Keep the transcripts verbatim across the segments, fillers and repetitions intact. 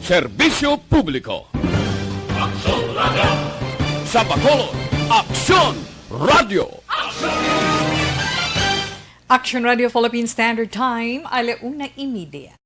Serbisyo Publiko. Aksyon Radio. Sa Bacolod, Aksyon Radio. Action Radio Philippine Standard Time, ala una y media.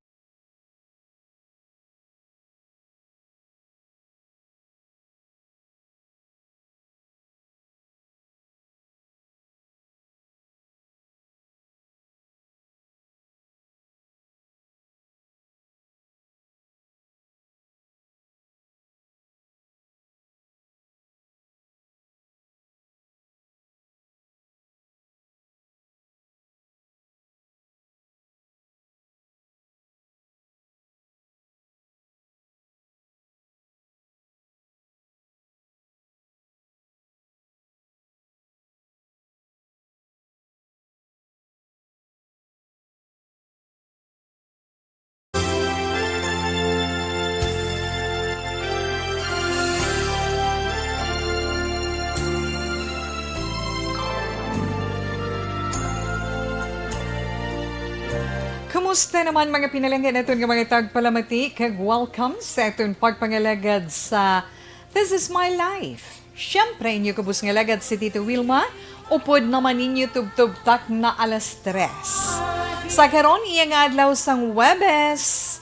Kumusta naman, mga pinalangga naton nga mga tagpalamati, kag welcome sa aton pagpangalagad sa This Is My Life. Siyempre, inyo kabus nga lagad si Tito Wilma, upod naman ninyo tubtob takna alas tres. Sa karon, iya nga adlaw sang Huwebes,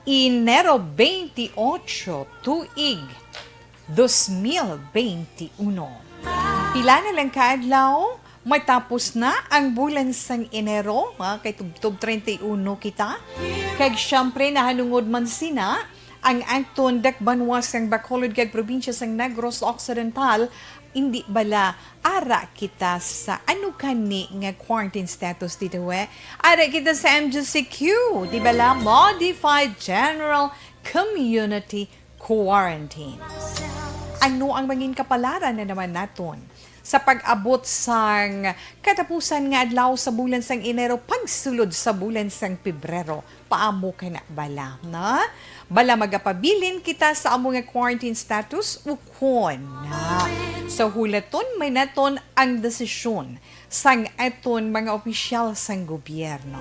Enero twenty-eight, tuig dos mil veintiuno. Pila na lang ka adlaw, matapos na ang bulan sang Enero, ha, kay tubtob treinta y uno kita. Kag siyempre, nahanungod man sina ang aton dakbanwa sang Bacolod kag probinsya sang Negros Occidental, indi bala ara kita sa ano kani nga quarantine status dito, eh? Ara kita sa M G C Q, di bala? Modified General Community Quarantine. Ano ang mangin kapalaran na naman naton sa pag-abot sang katapusan nga adlaw sa bulan sang Enero, pagsulod sa bulan sang Pebrero? Paamo ka na bala, na? Bala magapabilin kita sa amo nga quarantine status ukon na? So, hulaton man naton ang desisyon sang aton mga opisyal sang gobyerno.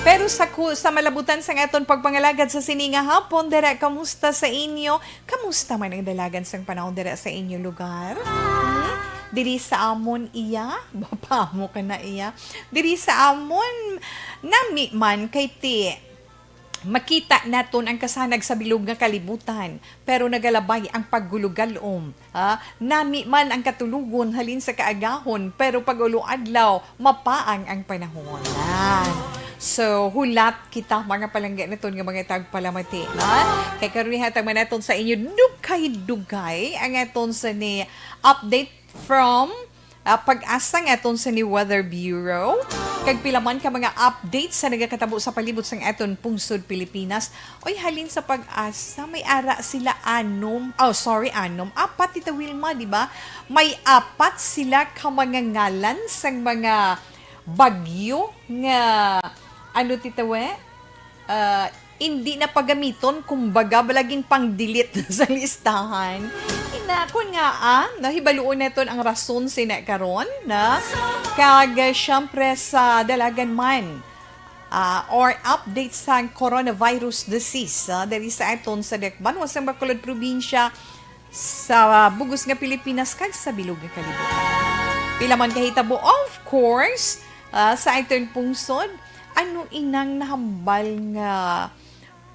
Pero sa ku-, sa malabutan sang aton pagpangalagad sa sini nga hapon, dira, kamusta sa inyo? Kamusta man ang dalagan sang panahon dira sa inyo lugar? Hmm? Diri sa amon iya, bapamo ka na iya. Diri sa amon, nami man kay ti makita naton ang kasanag sa bilog nga kalibutan, pero nagalabay ang paggulugalom. Ha? Nami man ang katulogon halin sa kaagahon, pero pag-ulo adlaw, mapaang ang panahon. Yan. So, hulat kita, mga palangga naton nga mga tagpalamati, ha? Kay karon, hatag man naton sa inyo dugay-dugay ang aton sa ni update from, ah, Pag-asa nga aton sa ni Weather Bureau. Kag pila man ka mga updates sa nagakatabo sa palibot sang aton pungsod Pilipinas. Oy, halin sa Pag-asa, may ara sila anom, oh, sorry, anom, apat, Tita Wilma, di ba? May apat sila ka mga ngalan sang mga bagyo nga, ano, Tita We? Ah, hindi na pagamiton, kumbaga, balagin pang-delete sa listahan. Ina, kun nga, ah, nahibaluon naton ang rason sina karon, na? Kag, ah, syempre, sa dalagan man, ah, or update sa coronavirus disease, ah, diri sa aton sa dakbanwa sang Bacolod Probinsya, sa bugos nga Pilipinas, kag sa bilog nga kalibutan. Pila man kahitabo, of course, ah, sa aton pungsod, ano inang nahambal nga,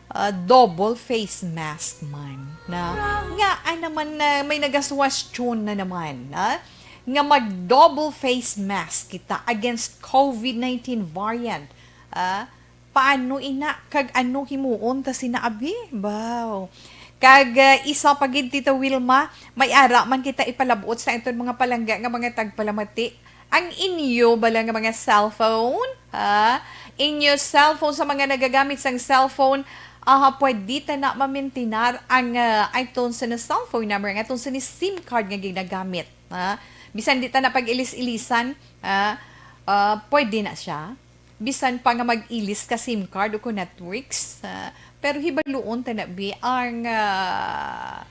ah, double face mask man, na? Nga, ah, naman, na may nagasuwestyon na naman, na? Nga mag-double face mask kita against COVID nineteen variant. Ah, paano ina? Kag ano himuon ta sina abi? Baw. Kag, ah, isa pa gid, Tita Wilma, may ara man kita ipalabot sa aton mga palangga nga mga tagpalamati. Ang inyo bala nga mga cellphone, ha? Inyo cellphone, sa mga nagagamit sang cellphone, aha, pwede ta na mamintinar ang, ah, aton sa na cellphone number, ang aton sa ni SIM card nga ginagamit, ha? Bisan di ta na pag-ilis-ilisan, ha? Ah, pwede na siya. Bisan pa nga mag-ilis ka SIM card o ko networks, ah, pero hibaluon ta na, bi, ang, ah,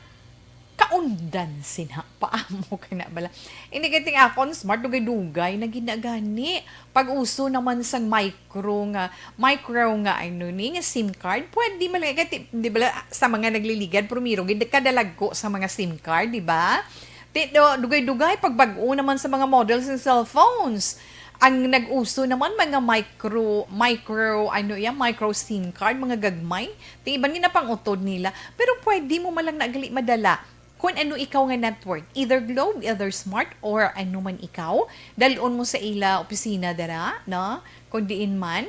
ka Undan sina, paamo ka na bala. Ini kay ting akon smart, dugay-dugay na ginagani. Pag-uso naman sang micro nga, micro nga ano ni, nga SIM card, pwede man lang, kay ti-, di bala, sa mga nagliligad, primero, gid kadalagko sa mga SIM card, di ba? Ti-, do-, dugay-dugay, pagbag-o naman sa mga models ng cellphones. Ang nag-uso naman, mga micro, micro, ano yan, micro SIM card, mga gagmay. Ti iban nga napang-utod nila. Pero pwede mo man lang na gali madala. Kung ano ikaw nga network, either Globe, either Smart, or ano man ikaw, dalon mo sa ila opisina dara, no? Kung diin man,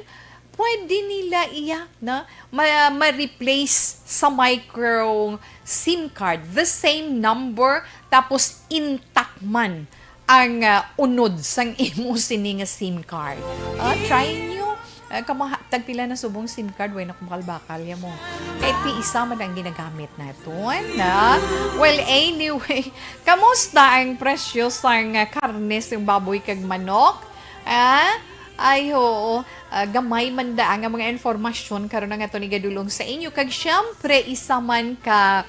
pwede nila iya, no? Ma-, ma-replace sa micro SIM card, the same number, tapos intact man ang, ah, unod sang imo sini nga SIM card. Ah, try nyo. Ah, kamaha-, tagpila na subong SIM card, way na kumakal-bakal ya mo. Kay ti isa man ang ginagamit naton, na? Well, anyway, kamusta ang presyo sang, ah, karne sang baboy kag manok? Ah? Ay, oo. Ah, gamay man da nga mga informasyon karon ang aton igadulong sa inyo. Kag syempre, isa man ka,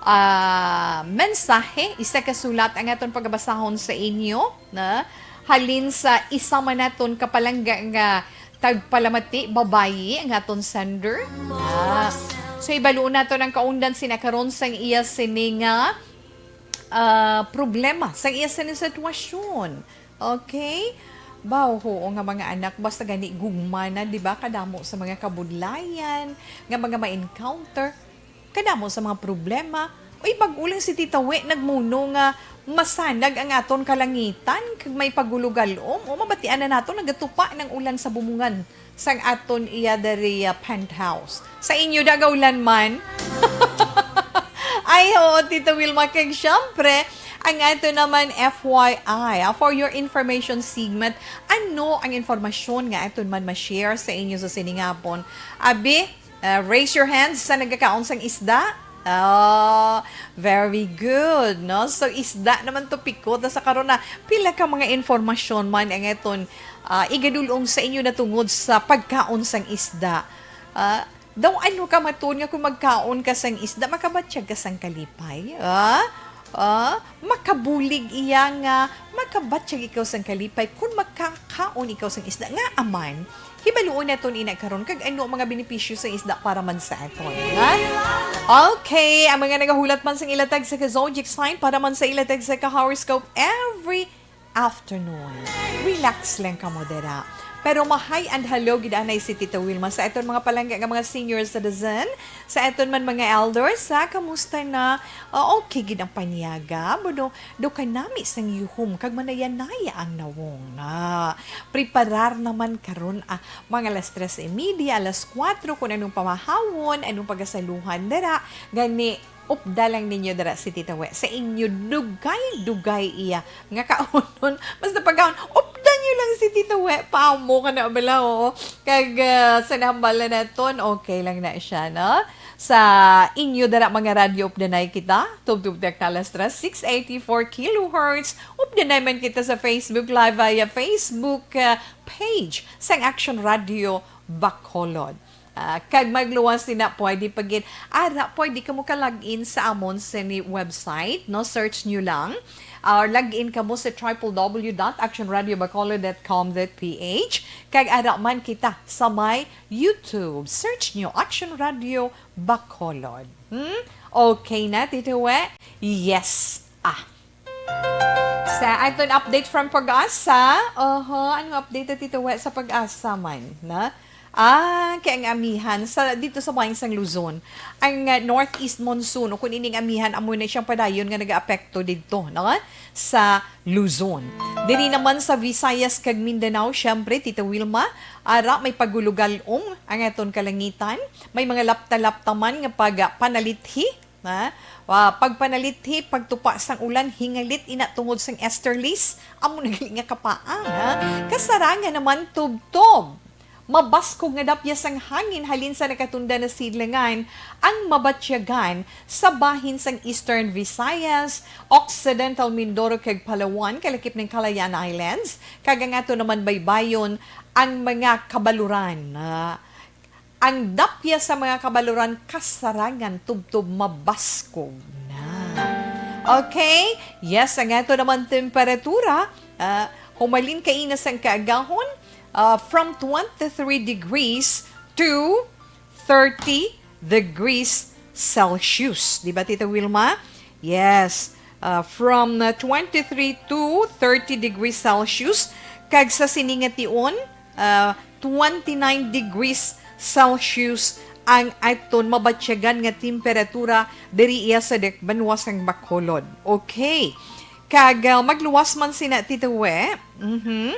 ah, mensahe, isa ka sulat ang aton pagabasahon sa inyo, na? Halin sa isa man naton kapalangga nga tagpalamati, babayi ang aton sender. Ah. So, ibaluon naton ang kaundan sina karon sang iya sini nga, ah, problema, sang iya sini sitwasyon. Okay? Baw, oo nga, mga anak, basta gani gugma na, di ba? Kadamo sa mga kabudlayan nga mga ma-encounter, kadamo sa mga problema. Uy, bag-o lang si Tita We nagmuno nga masanag ang aton kalangitan kag may pagulog-alom, o mabatian na nato nagatupa ng ulan sa bumungan sang aton iya diri, ah, penthouse. Sa inyo, dagawlan man? Ay, oo, Tita Wilma, kag syempre, ang ato naman F Y I, ah, for your information segment, ano ang informasyon nga aton man ma-share sa inyo sa sining hapon? Abi, ah, raise your hands sa nagakaon sang isda. Oh, very good, no? So, isda naman to, pikot na sa karon na. Pila ka mga informasyon man ang aton, ah, igadulong sa inyo na tungod sa pagkaon sang isda. Ah, daw ano ka maton nga kung magkaon ka sang isda, makabatyag ka sang kalipay? Ah? Ah? Makabulig iya nga makabatyag ikaw sang kalipay kung makakaon ikaw sang isda. Nga aman, hibaluon naton ina karon kag ano ang mga benepisyo sang isda para man sa aton, ha? Okay, ang mga nagahulat man sang ilatag sa ka zodiac sign para man sa ilatag sa ka horoscope every afternoon. Relax lang kamo dira. Pero mahay and hello gid anay si Tita Wilma sa aton mga palangga nga mga senior citizen, sa aton man mga elders, sa kamusta na? Ah, okay gid ang panyaga, budo do kanami sang yuhom kag manayanaya ang nawong na. Preparar naman karon, ah, mga alas tres y media, alas kuwatro, kung anong pamahawon, anong pagasaluhan dira. Gani, upda lang ninyo dira si Tita We. Sa inyo, dugay-dugay iya nga kaunon. Basta pagkaon, upda nyo lang si Tita We. Paamo ka na bala, oo. Kag, ah, sa nahambal na naton, okay lang na siya, no? Sa inyo dara mga radyo, updanay kita. Tubtub Tektalastra, six eighty-four kilohertz. Updanay man kita sa Facebook Live via Facebook, ah, page sang Action Radio Bacolod. Ah, kag magluwas sina, pwede pa gid. Ara, pwede kamo ka-log in sa amon sini website, no? Search nyo lang. Or log in kamo sa triple W dot action radio bacolod dot com dot P H. Kag ara man kita sa may YouTube. Search nyo Action Radio Bacolod. Hmm? Okay na, Tito We? Yes. Ah. Sa aton update from Pag-asa, oho, anong update, Tito We, sa Pag-asa man, na? Ah, kay ang amihan sa, dito sa bahin sang Luzon, ang, ah, northeast monsoon, o kung ining amihan, amo na siyang padayon nga nagaapekto dito, no? Sa Luzon. Diri naman sa Visayas kag Mindanao, syempre, Tita Wilma, ara may pagulugalom ang aton kalangitan, may mga lapta-lapta man nga pagpanalithi, ha? Wa, pagpanalithi, pagtupa sang ulan, hingalit ina tungod sang easterlies, amo na gali nga kapaang, ha? Kasarangan naman tubtob. Mabaskog nga dapyas sang hangin halin sa nakatundan na sidlangan ang mabatyagan sa bahin sang Eastern Visayas, Occidental Mindoro kag Palawan, kalakip ning Calayan Islands, kag ang ato naman baybayon ang mga kabaluran, ha? Ang dapyas sa mga kabaluran kasarangan tubtob mabaskog na. Okay? Yes, ang ato naman temperatura, ah, humalin kaina sang kaagahon, ah, from twenty-three degrees to thirty degrees Celsius. Di ba, Tita Wilma? Yes. Ah, from, ah, twenty-three to thirty degrees Celsius. Kag sa sini nga tion, ah, twenty-nine degrees Celsius ang aton mabatyagan nga temperatura diri iya sa Dakbanwa sang Bacolod. Okay. Kag, ah, magluwas man sina, Tita We. Mhm.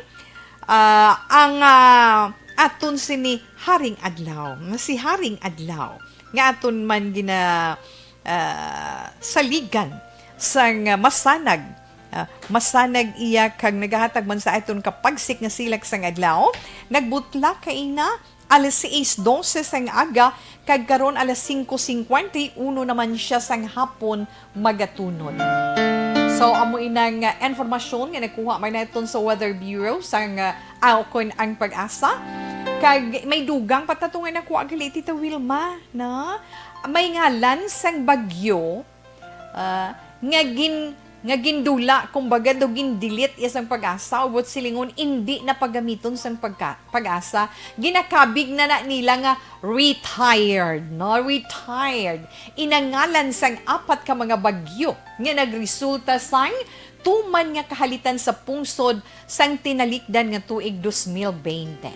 Ah, ang, ah, aton sini Haring Adlaw. Si Haring Adlaw nga aton man gina, ah, saligan sang masanag, ah, masanag iya kag nagahatag man sa aton kapagsik nga silak sang adlaw. Nagbutla kaina alas seis doce sang aga, kag karon alas singko singkwenta y uno naman siya sang hapon magatunod. So, amo inang, ah, informasyon nga nakuha man naton sa Weather Bureau sang, ah, ah, ukon ang Pag-asa. Kag may dugang pa ta to nga nakuha gali, Tita Wilma, na may ngalan sang bagyo, ah, nga gin-, nga gindula, kumbaga, daw gin-delete iya sang Pag-asa, o buot silingon, indi na pagamiton sang pagka-, Pag-asa. Ginakabig na na nila nga retired, no? Retired. Inangalan sang apat ka mga bagyo nga nagresulta sang tuman nga kahalitan sa pungsod sang tinalikdan nga tuig dos mil bente.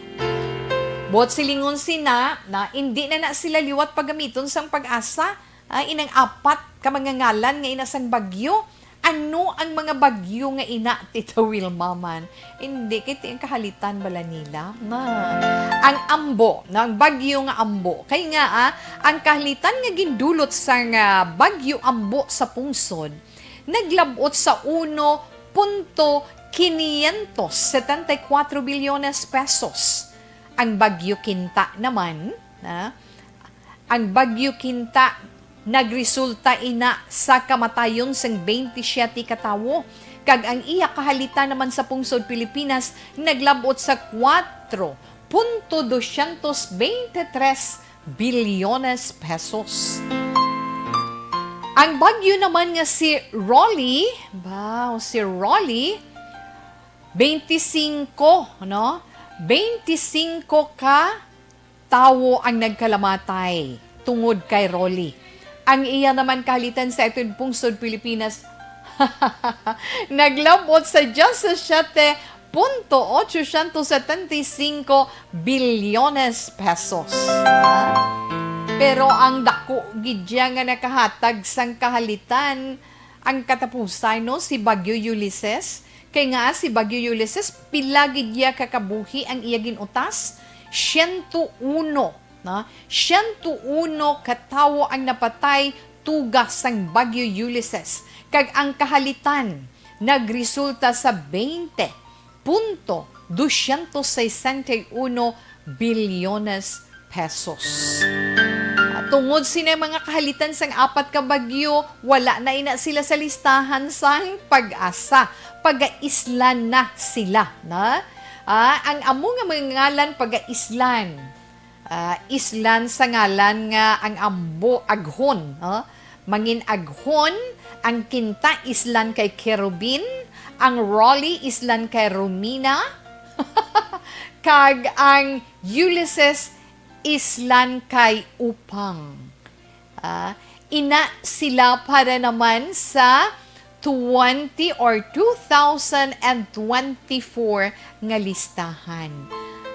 Buot silingon sina na indi na na sila liwat pagamiton sang Pag-asa, ah, inang apat ka mga ngalan nga ina sang bagyo. Ano ang mga bagyo nga ina, Tita Wilma man? Hindi, kay ti ang kahalitan bala nila. Na. Ang Ambo, na ang bagyo nga Ambo. Kay nga, ah, ang kahalitan nga gindulot sang, ah, bagyo Ambo sa pungsod, naglab-ot sa uno punto quinientos setenta y cuatro bilyones pesos. Ang bagyo Kinta naman, na, ang bagyo Kinta nagresulta ina sa kamatayon sang twenty-seven ka tawo, kag ang iya kahalitan naman sa pungsod Pilipinas naglab-ot sa kuwatro punto dosyentos bente tres bilyones pesos. Ang bagyo naman nga si Rolly, ba, si Rolly, twenty-five, no? Twenty-five ka tawo ang nagkalamatay tungod kay Rolly. Ang iya naman kahalitan sa aton pungsod Pilipinas naglab-ot sa diyasisiete punto ochocientos setenta y cinco bilyones pesos. Ha? Pero ang dako gid dya nga nakahatag sang kahalitan ang katapusan, no, si Bagyo Ulysses. Kay nga si Bagyo Ulysses, pila gid iya ka kabuhi ang iya gin-utas? Siyento uno, no? Siyento uno ka tawo ang napatay tuga sang Bagyo Ulysses, kag ang kahalitan nagresulta sa twenty punto dosyentos sesenta y uno bilyones pesos. Ah, tungod sini mga kahalitan sang apat ka bagyo, wala na ina sila sa listahan sang Pag-asa. Pagaislan na sila, na? Ah, ang amo nga mga ngalan, pagaislan. Ah, islan sa ngalan nga ang Ambo aghon, no? Mangin-aghon, ang Kinta islan kay Kerubin, ang Rolly islan kay Romina, kag ang Ulysses islan kay Upang. Ah, ina sila para naman sa twenty or two thousand and twenty-four nga listahan.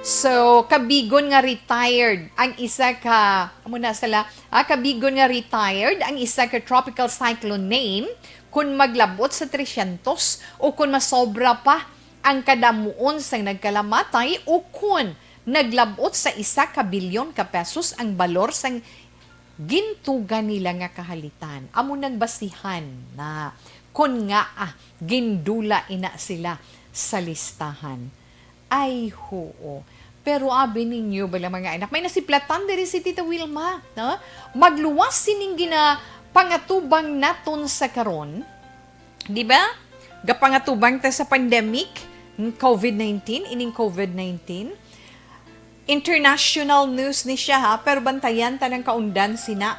So, kabigon nga retired ang isa ka, amo na sila, ah, kabigon nga retired ang isa ka tropical cyclone name, kun maglab-ot sa tresyentos o kun masobra pa ang kadamuon sang nagkalamatay o kun naglab-ot sa isa ka bilyon ka pesos ang balor sang gintuga nila nga kahalitan. Amo nang basihan na kun ngaa gindula ina sila sa listahan. Ay, huo. Pero abi ninyo bala, mga anak, may nasiplatan diri si Tita Wilma, no? Magluwas sining ginapangatubang naton sa karon, di ba? Gapangatubang ta sa pandemic, ng covid nineteen, ining covid nineteen. International news ni siya, ha, pero bantayan ta ng kaundan sina.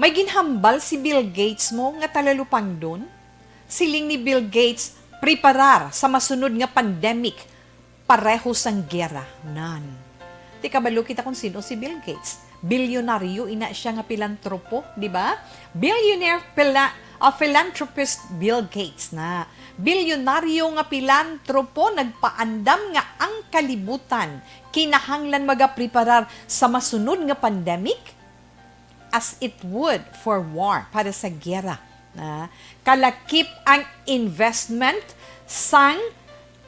May ginhambal si Bill Gates mo nga talalupangdon? Siling ni Bill Gates, preparar sa masunod nga pandemic pareho sang gera. Nan. Di kabalo kita kung sino si Bill Gates. Bilyonaryo ina siya nga pilantropo, di ba? Billionaire pila, ah, philanthropist Bill Gates na. Bilyonaryo nga pilantropo nagpaandam nga ang kalibutan kinahanglan magapreparar sa masunod nga pandemic as it would for war, para sa gera. Na kalakip ang investment sang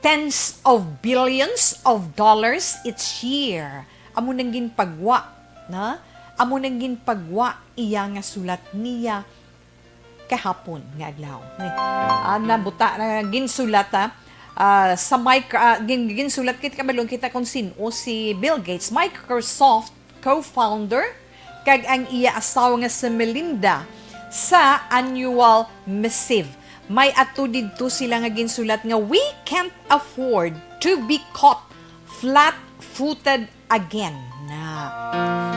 tens of billions of dollars each year. Amo nang ginpagwa, na? Amo nang ginpagwa iya nga sulat niya kahapon nga adlaw. Ah, nabuta na ginsulat, ah, ah, sa mic-, ah, gin-, ginsulat kita, kabalon kita kung sin-o si Bill Gates, Microsoft co-founder, kag ang iya asawa nga si Melinda sa annual missive. May ato didto sila nga ginsulat nga, "We can't afford to be caught flat-footed again." Na.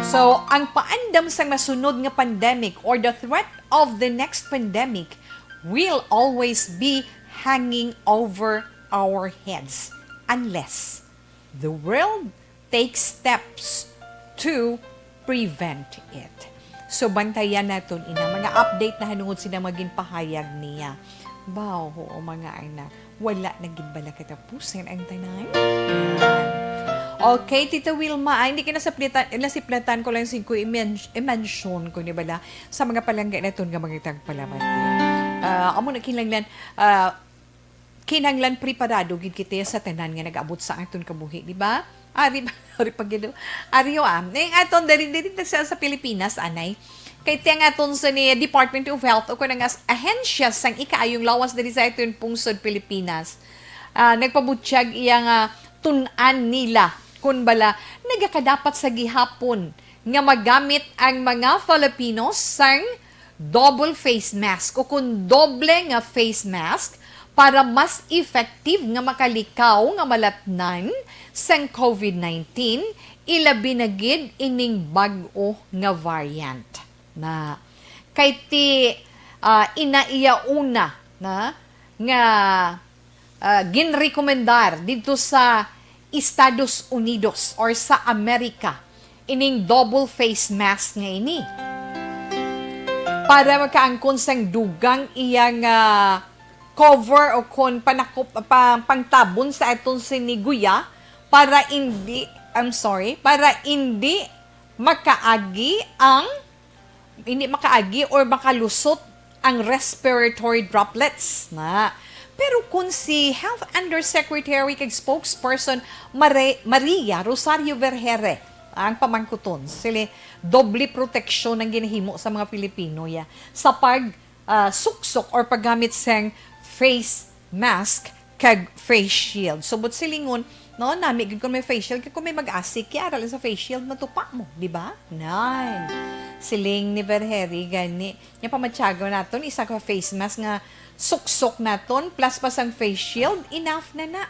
So, ang paandam sang masunod nga pandemic or the threat of the next pandemic will always be hanging over our heads unless the world takes steps to prevent it. So, bantayan naton ina mga update nahanungod sina mga ginpahayag niya. Baw, oo, mga anak, wala na gid bala katapusan ang tanan? Yan. Okay, Tita Wilma, ay, hindi ka nasaplitan, nasiplatan ko lang sing ko i-men-, i-mention ko ni bala sa mga palangga naton nga mga tagpalamati. Ah, amo na kinahanglan, ah, kinahanglan preparado gid kita sa tanan nga nag-abot sa aton kabuhi, di ba? Ari, ari pa gid. Ari, ah, ning aton diri, diri na sa, sa Pilipinas, anay. Kay tiang aton sa ni Department of Health o kung ang as-, ahensya sang ikaayong lawas diri sa aton pungsod Pilipinas, ah, nagpabutyag iya nga tun-an nila kun bala nagakadapat sa gihapon nga magamit ang mga Filipinos sang double face mask o kon doble nga face mask para mas effective nga makalikaw nga malatnan sang covid nineteen, ilabi na gid ining bag-o nga variant. Na kay ti, ah, ina iya una na nga, ah, ginrekomendar didto sa Estados Unidos or sa Amerika ining double face mask nga ini para makaangkon sang dugang iya nga cover o kon panakop, pa, pangtabon sa aton siniguya para hindi, I'm sorry, para hindi makaagi ang hindi makaagi or makalusot ang respiratory droplets na. Pero kung si Health Undersecretary kag Spokesperson Mare-, Maria Rosario Vergeire ang pamangkuton, sili doble proteksyon ang ginahimo sa mga Pilipino ya sa pag, ah, suksok or paggamit sang face mask kag face shield. So, but silingon, no, nami gid kung may face shield, kay kung may mag-asik, kay ara lang sa face shield, matupa mo, di ba? Nine. Siling ni Vergeire gani. Nya pamatyagon naton, isa ka face mask nga suksok naton, plus pa sang face shield, enough na na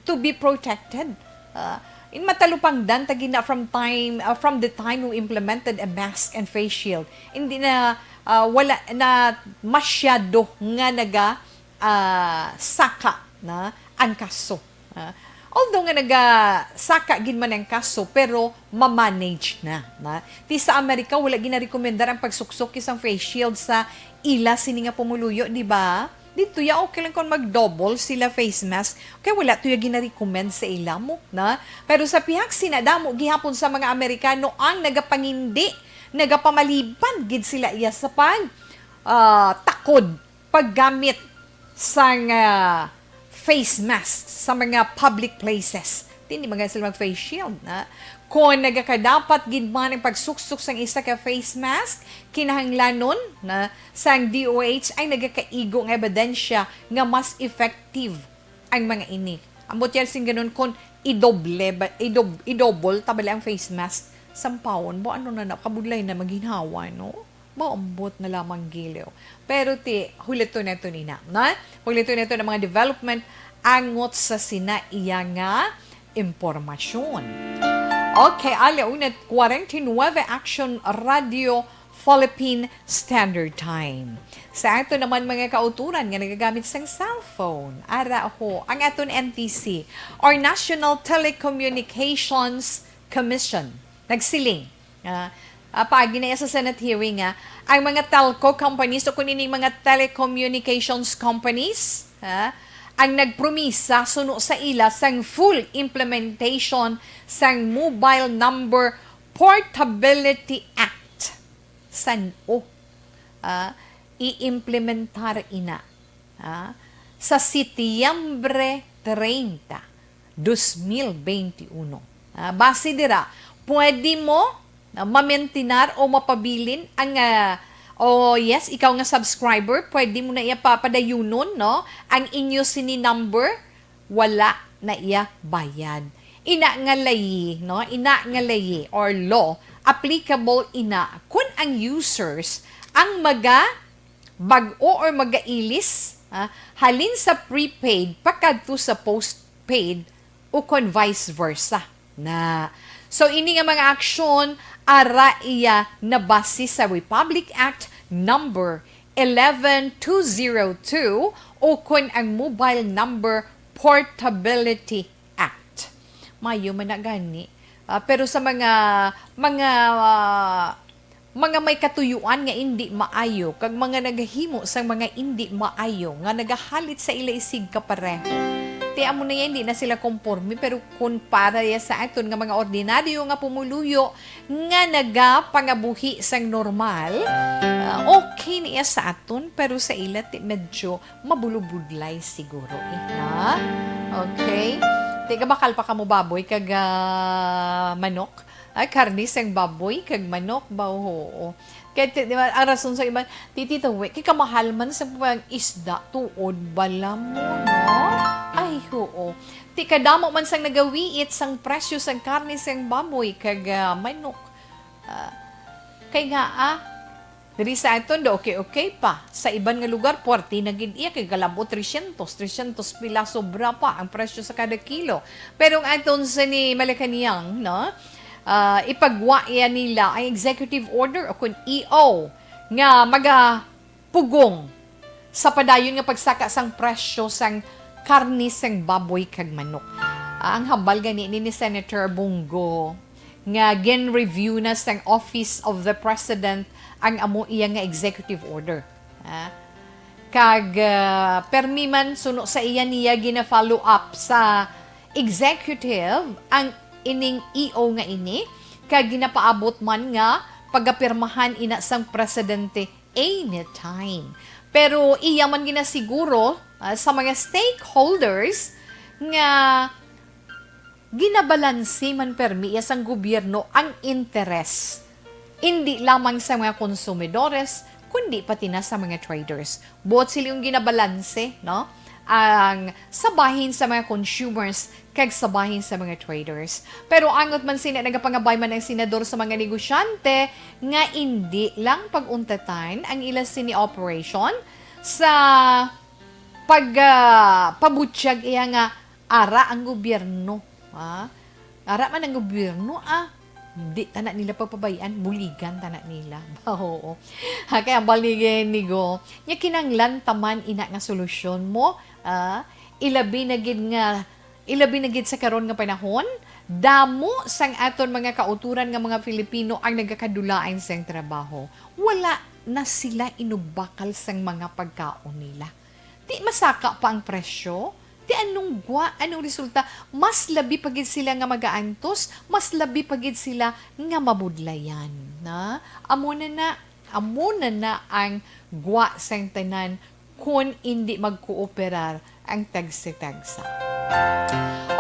to be protected. Ah, in matalupangdan, tagi na from time, ah, from the time we implemented a mask and face shield, hindi na, ah, wala na masyado nga naga, ah, saka na ang kaso. Ah, although nga nagasaka gid man ang kaso, pero ma-manage na, na. Ti sa Amerika, wala ginarekomendar ang pagsuksok sang face shield sa ila sini nga pumuluyo, di ba? Dito ya, okay lang kung mag-double sila face mask. Kaya wala to ya ginarecommend sa ila mo, na. Pero sa pihak sina, damo gihapon sa mga Amerikano ang nagapangindi, nagapamaliban gid sila iya sa pag, ah, takod paggamit sang, ah, face mask sa mga public places. Hindi man sila mag-face shield, na. Kung nagakadapat gid man ang pagsuksok sang isa ka face mask, kinahanglanon na sang D O H ay nagakaigo nga ebidensya nga mas effective ang mga ini. Ambot yan sing ganun kung idoble ba, idob-, idouble ta bala ang face mask, sampawon, bo, ano na na, kabudlay na maginhawa, no? Maambot na lamang giliw. Pero ti, huliton nato nina, na? Huliton nato ang mga development angot sa sina iya nga impormasyon. Okay, ala una, forty-nine Action Radio Philippine Standard Time. Sa ato naman mga kauturan nga nagagamit sang cellphone, ara ho, ang aton N T C or National Telecommunications Commission nagsiling, ah, ah, paagi na sa Senate hearing, ah, ang mga telco companies o kun ining mga telecommunications companies, ah, ang nagpromisa suno sa ila sang full implementation sang Mobile Number Portability Act. San-o, ah, i-implementar ina, ah, sa Setyembre treinta, dos mil beinti uno. Ah, base dira, pwede mo na mamaintenar o mapabilin ang, ah, o yes, ikaw nga subscriber, pwede mo na iya papadayunon, no, ang inyo sini number, wala na iya bayad. Ina nga layi, no? Ina nga layi or law applicable ina kun ang users ang maga bag-o or magailis, ah, halin sa prepaid pakadto sa postpaid o kon vice versa na. So, ini nga mga aksyon ara iya nabase sa Republic Act number eleven two zero two o kon ang Mobile Number Portability Act. Mayo man na gani. Ah, pero sa mga, mga, ah, mga may katuyuan nga indi maayo, kag mga nagahimo sang mga indi maayo nga nagahalit sa ila isig kapareho, ti amo na yan, indi na sila komporme, pero kun para ya sa aton nga mga ordinaryo nga pumuluyo nga nagapangabuhi sang normal, ah, okay na ya sa aton, pero sa ila ti medyo mabulubudlay siguro, eh, na? Okay? Ti gabakal pa kamo baboy kag, ah, manok? Ay, karne sang baboy kag manok ba? Oo. Kaya, ti-, di ba, ang rason sa iban, "Titi, tawi, kay kamahal man sa pag-isda, tuod bala mo, no?" Ay, oo. Ti kadamo man sang nagawiit sang presyo sang karne sang baboy kag, ah, manok. Ah, kay nga, ah, diri sa aton, do okay-okay pa. Sa iban nga lugar, puwerte na gid iya, kay kalabo trescientos, trescientos pila sobra pa ang presyo sa kada kilo. Pero ang aton sa ni Malacañang, no? Ah, ipagwa iya nila ang executive order o kun E O nga magapugong sa padayon nga pagsaka sang presyo sang karne sang baboy kag manok. Ah, ang hambal gani ni, ni Senator Bong Go nga gin-review na sang Office of the President ang amo iya nga executive order. Ah, kag, ah, permi man suno sa iya niya gina-follow up sa executive ang ining E O nga ini, kag ginapaabot man nga pagapirmahan ina sang presidente anytime. Pero iya man ginasiguro, ah, sa mga stakeholders nga ginabalanse man permi iya sang gobyerno ang interes, indi lamang sa mga konsumidores, kundi pati na sa mga traders. Buot sila yung ginabalanse, no? Ang sa bahin sa mga consumers kag sa bahin sa mga traders. Pero angot man sina, nagapangabay man ang senador sa mga negosyante nga indi lang pag-untatan ang ila sini operation sa pag, ah, pabutyag iya nga ara ang gobyerno, ha? Ara man ang gobyerno, ah. Di ta na nila pagpabayan, buligan ta na nila. Oo. Ha, kay hambal ni, ni Go, nya kinanglan ta man ina nga solusyon mo, ah, ilabi na gid nga, ilabi na gid sa karon nga panahon, damo sang aton mga kauturan nga mga Filipino ang nagakadulain sang trabaho. Wala na sila inubakal sang mga pagkaon nila. Ti masaka pa ang presyo? Ti anong gwa, anong resulta? Mas labi pa gid sila nga magaantos, mas labi pa gid sila nga mabudlayan, na? Amo na na, amo na na ang gwa sang tanan kon indi magkooperar ang tagsa-tagsa.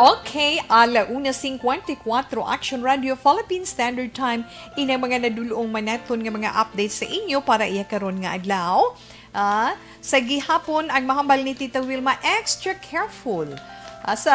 Okay, ala una cincuenta y cuatro, Action Radio Philippine Standard Time, inang mga nadulong manaton nga mga updates sa inyo para iya karon nga adlaw. Ah, sa gihapon, ang mahambal ni Tita Wilma, extra careful Ah, sa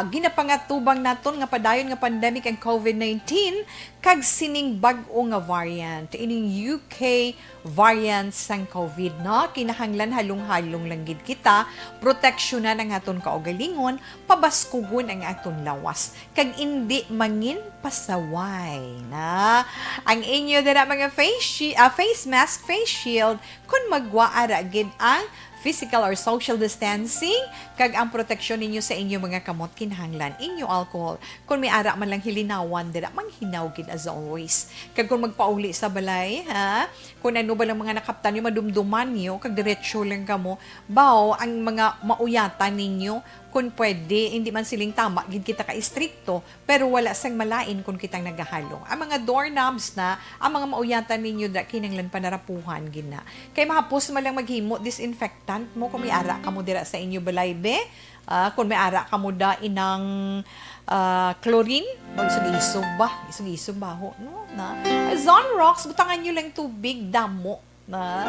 ginapangatubang naton nga padayon nga pandemic ang COVID nineteen kag sining bag-o nga variant, ining U K variant sang COVID, no? Kinahanglan halong-halong lang gid kita, proteksyonan ang aton kaugalingon, pabaskugon ang aton lawas, kag indi mangin pasaway na ang inyo dira mga face shi-, ah, face mask, face shield, kun magwa ara gid ang physical or social distancing, kag ang proteksyon ninyo sa inyo mga kamot, kinahanglan inyo alcohol. Kun may ara man lang hilinawan dira, manghinaw gid as always. Kag kung magpauli sa balay, ha, kung ano ba lang mga nakaptan nyo, madumduman nyo, kag diretso lang kamo, baw, ang mga mauyatan ninyo, kung pwede, hindi man siling tama gid kita ka istrikto, pero wala sang malain kon kitang nagahalong. Ang mga doorknobs na, ang mga mauyatan ninyo da, kinahanglan panarapuhan gid na. Kay mahapos man lang maghimo disinfectant mo kung may ara kamo dira sa inyo balay, be. Ah, kung may ara kamo da inang, ah, chlorine, mag isog-isog ba? Isog-isog baho, no? Na, Zone Rocks, butangan nyo lang tubig, damo. Na?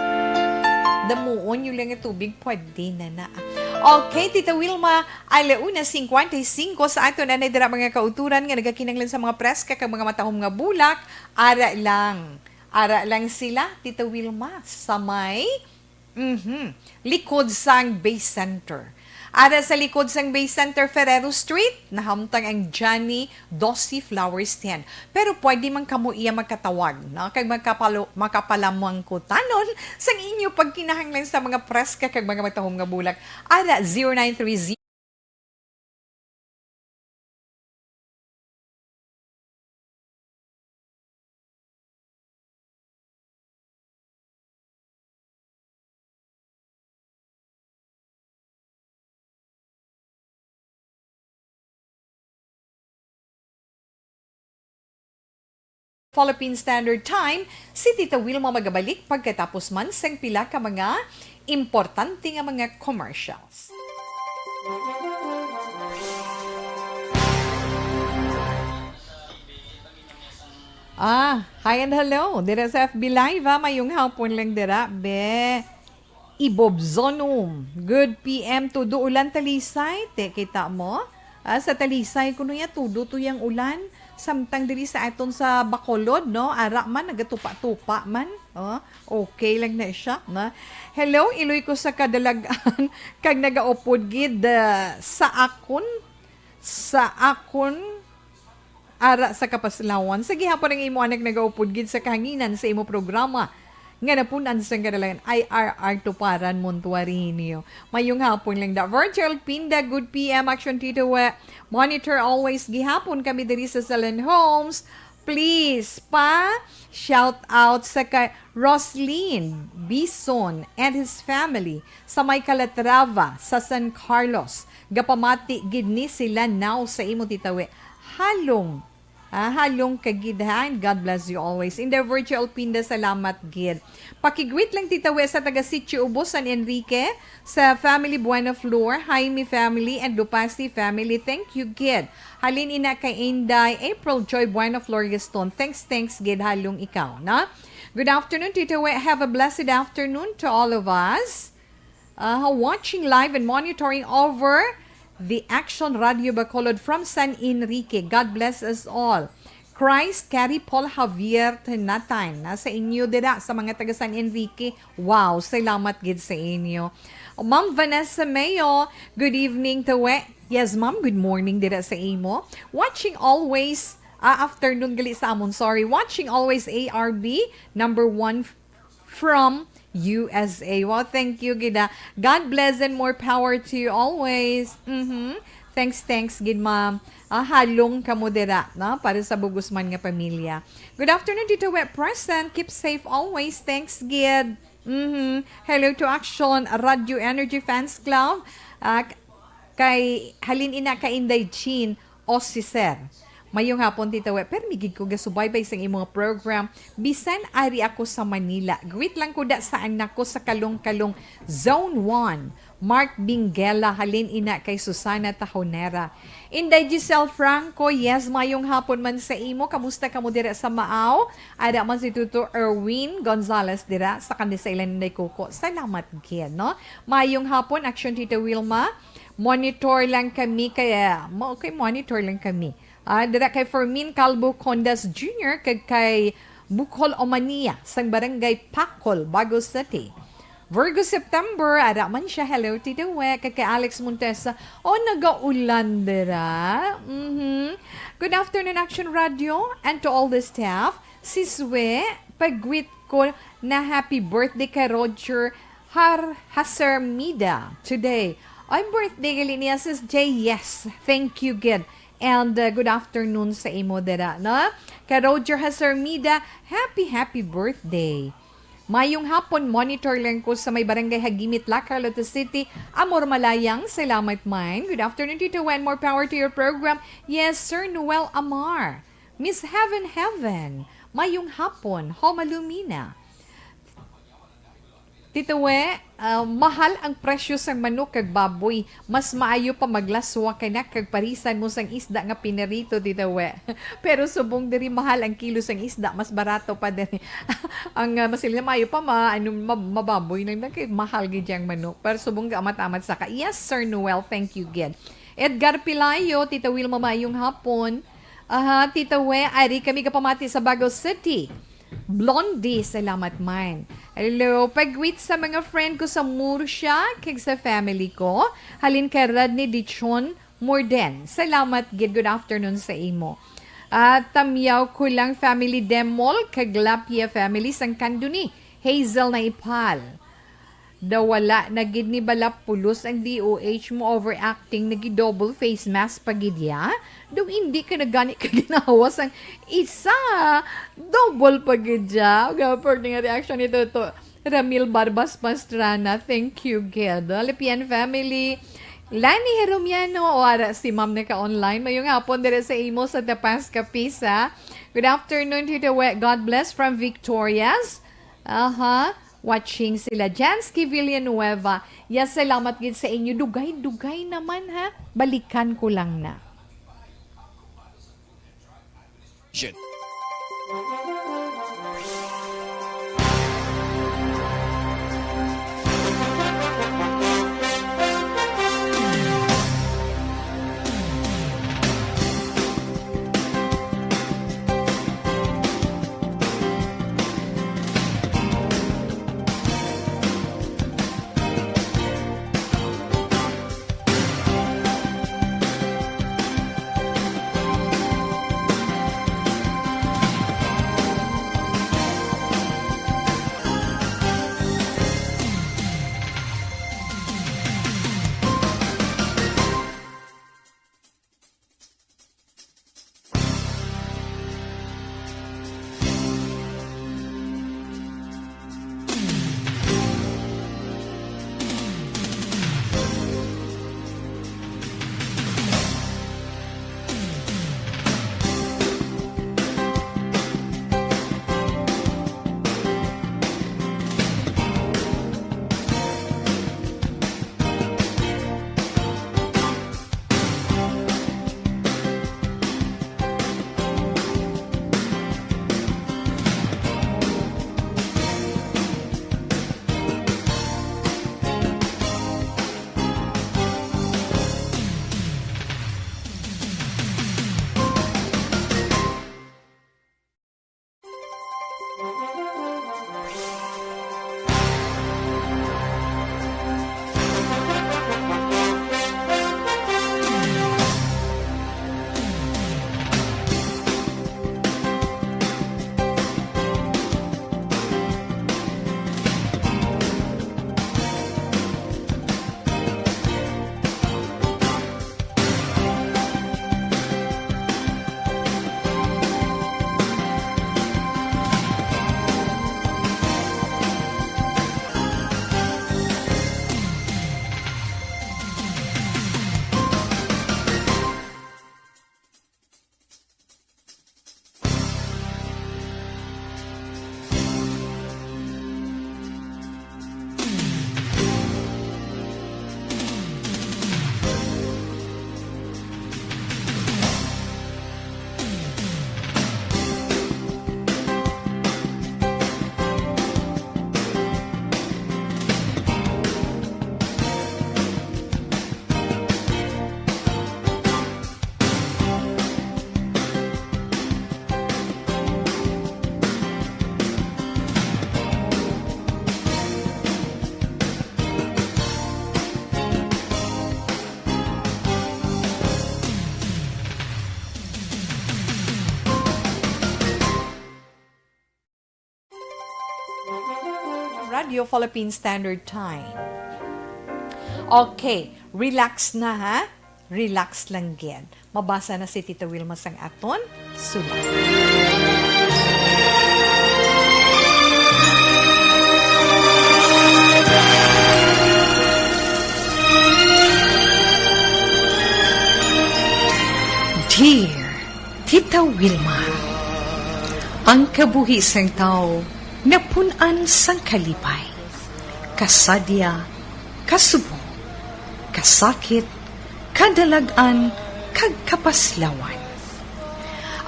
Damuon nyo lang nga tubig, pwede na na. Okay, Tita Wilma, ala una cincuenta y cinco sa aton anay dira mga kauturan nga nagakinahanglan sa mga preska kag mga matahom nga bulak. Ara lang. Ara lang sila, Tita Wilma, sa may, mhm, likod sang Bay Center. Ara sa likod sang Bay Center, Ferrero Street, nahamtang ang Johnny Dossi Flower Stand. Pero pwede man kamo iya magkatawag, no? Kag magkapalo-, makapalamangkutanon sang inyo pagkinahanglan sa mga preska kag mga matahom nga bulak. Ara, zero nine three zero. Philippine Standard Time, si Tita Wilma magabalik pagkatapos man sang pila ka mga importante nga mga commercials. Ah, hi and hello. Dira sa F B Live, ah. Mayong hapon lang dira, be. Ibobzonum. Good P M to Duulan, Talisay. Te, kita mo? Ah, sa Talisay, kuno ya, tudo to yang ulan. Samtang diri sa aton sa Bacolod, no? Ara man, nagatupa-tupa man. Oh, okay lang na siya, no? Hello, iloy ko sa kadalagan, kag nagaupod gid, ah, sa akon, sa akon, ara sa kapaslawan. Sa gihapon ang imo anak nagaupod gid sa kahanginan sa imo programa nga napun-an sang kadalagan, I R R Tuparan Montuarinio. Mayong hapon lang da. Virgil Pinda, good P M, Action Tito, we, monitor always gihapon kami diri sa Salon Homes. Please, pa shout out sa kay Roslyn Bison and his family sa may Calatrava sa San Carlos. Gapamati gid ni sila now sa imo, Tita We. Halong. Ah, halong ka gid, ha? And God bless you always. In the virtual Pinda, salamat gid. Pakigreet lang, Tita We, sa taga Sitio Ubos, San Enrique, sa family Buenaflor, Jaime family, and Lupasi family. Thank you gid. Halin ina kay Inday April Joy Buenaflor Gaston. Thanks, thanks gid, halong ikaw, na? Good afternoon, Tita We. Have a blessed afternoon to all of us. Uh, watching live and monitoring over the Action Radio Bacolod from San Enrique. God bless us all. Christ Carry Paul Javier Tinatan. Nasa inyo dira sa mga taga San Enrique. Wow, salamat gid sa inyo. Ma'am Vanessa Mayo, good evening to we. Yes, ma'am, good morning dira sa imo. Watching always, ah, afternoon gali sa amon, sorry. Watching always, A R B, number one from U S A. Wow, thank you, gid, ah. God bless and more power to you always. Mhm. Thanks, thanks, gid, ma'am. Ah, halong kamo dira, no? Para sa bug-os man nga pamilya. Good afternoon, Tito Wet present. Keep safe always. Thanks, gid. Mhm. Hello to Action Radio Energy Fans Club. Ah, k-, kay halin ina ka Inday Jean o si Sir. Mayong hapon, Tita We. Permi gid ko gasubaybay sang imong program. Bisan ari ako sa Manila. Greet lang ko da sa anak ko sa Kalong-Kalong Zone one. Mark Bingela, halin ina kay Susana Tahonera. Inday Giselle Franco, yes, mayong hapon man sa imo. Kamusta kamo dira sa Maaw? Ada man si Tuto Erwin Gonzalez dira sa kandisailan Inday Kuko. Salamat gid, no? Mayong hapon, Action Tita Wilma. Monitor lang kami kay, ah, mo-, okay, monitor lang kami. Ah, dira kay Fermin Calvo Condas Junior kag kay Bukol Omania sang Barangay Pacol, Bago City. Virgo September, ara man siya. Hello, Tita We, kag kay Alex Montesa. Oh, nagaulan dira. Mhm. Good afternoon, Action Radio, and to all the staff. Sis We, pagwit ko na happy birthday kay Roger Har Hasermida today. Ay, birthday gali niya, Sis J. Yes, thank you gid. And, uh, good afternoon sa imo dira, no? Kay Roger Hasermida, happy, happy birthday. Mayong hapon, monitor lang ko sa may barangay Hagimit, La Carlota City. Amor Malayang, salamat man. Good afternoon, Tito Wen. More power to your program. Yes, Sir Noel Amar. Miss Heaven Heaven, mayong hapon. Homa Lumina. Tito We, ah, mahal ang presyo sang manok kag baboy. Mas maayo pa maglaswa ka na kag parisan mo sang isda nga pinirito, Tito We. Pero subong diri mahal ang kilo sang isda, mas barato pa diri. Ang, ah, mas maayo pa ma-, ano, ma-, mababoy lang na kay mahal gid ang manok. Pero subong gaamat-amat sa ka. Yes, Sir Noel, thank you gid. Edgar Pilayo, Tita Wilma, mayong hapon. Aha, Tita We, ari kami gapamati sa Bago City. Blondie, salamat man. Hello, pagwit sa mga friend ko sa Murcia, kag sa family ko. Halin kay Rodney Dichon Morden. Salamat gid, good afternoon sa imo. At tamyaw ko lang family Demol, kag Lapia family sang Candoni. Hazel Naipal. Daw wala na gid ni bala pulos ang D O H mo overacting, nagi-double face mask pa gid ya? Daw indi ka na gani ka ginawa sang isa, double pa gid ya. Ang pwerte nga reaction nito to. Ramil Barbas Pastrana, thank you gid. Lipian family, Lani Heromiano, o ara si Ma'am naka-online. Mayong hapon diri sa imo sa Tapas Kapisa. Good afternoon, Tito We. God bless from Victorias. Aha. Watching sila. Jansky Villanueva, ya, salamat gid sa inyo. Dugay-dugay naman, ha? Balikan ko lang na. Radio Philippine Standard Time. Okay, relax na ha. Relax lang gid. Mabasa na si Tita Wilma sang aton sulat. Dear Tita Wilma, ang kabuhi sang tawo napun-an sang kalipay, kasadya, kasubo, kasakit, kadalag-an, kag kapaslawan.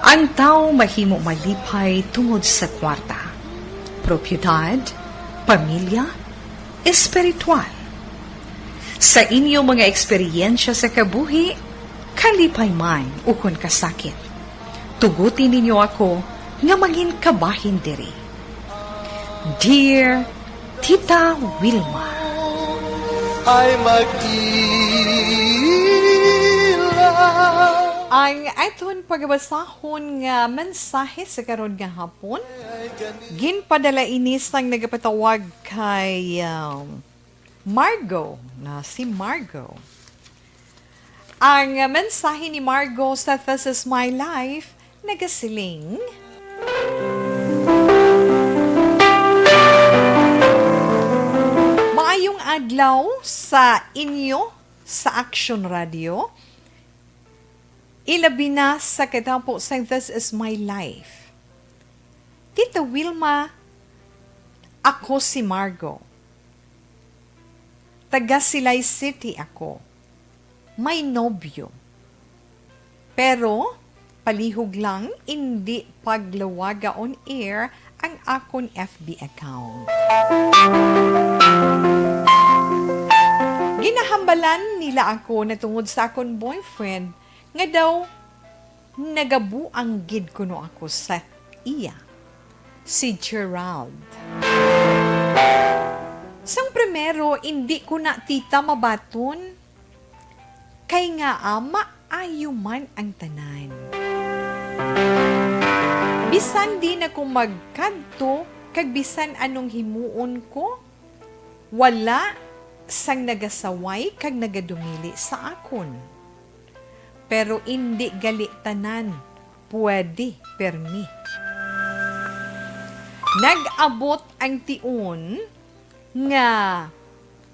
Ang tawo mahimo malipay tungod sa kwarta, propiedad, pamilya, espiritual. Sa inyo mga eksperyensya sa kabuhi, kalipay man ukon kasakit, tuguti ninyo ako nga mangin kabahin diri. Dear Tita Wilma. Ay mag-ila. Ang aton pagabasahon nga mensahe sa karon nga hapon, ginpadala ini sang nagapatawag kay, um, Margo, na si Margo. Ang mensahe ni Margo sa This Is My Life nagasiling, maayong adlaw sa inyo sa Action Radio, ilabi na sa katapo sang This Is My Life. Tita Wilma, ako si Margo. Taga Silay City ako. May nobyo. Pero, palihog lang, indi paglawaga on air ang akon F B account. Ginahambalan nila ako natungod sa akon boyfriend nga daw nagabuang gid kuno ako sa iya, si Gerald. Sang primero, indi ko na tita mabaton, kay nga ama ayo man ang tanan. Bisan di na ko magkadto, kag bisan anong himuon ko, wala sang nagasaway kag nagadumili sa akon. Pero indi gali tanan pwede permi. Nag-abot ang tion nga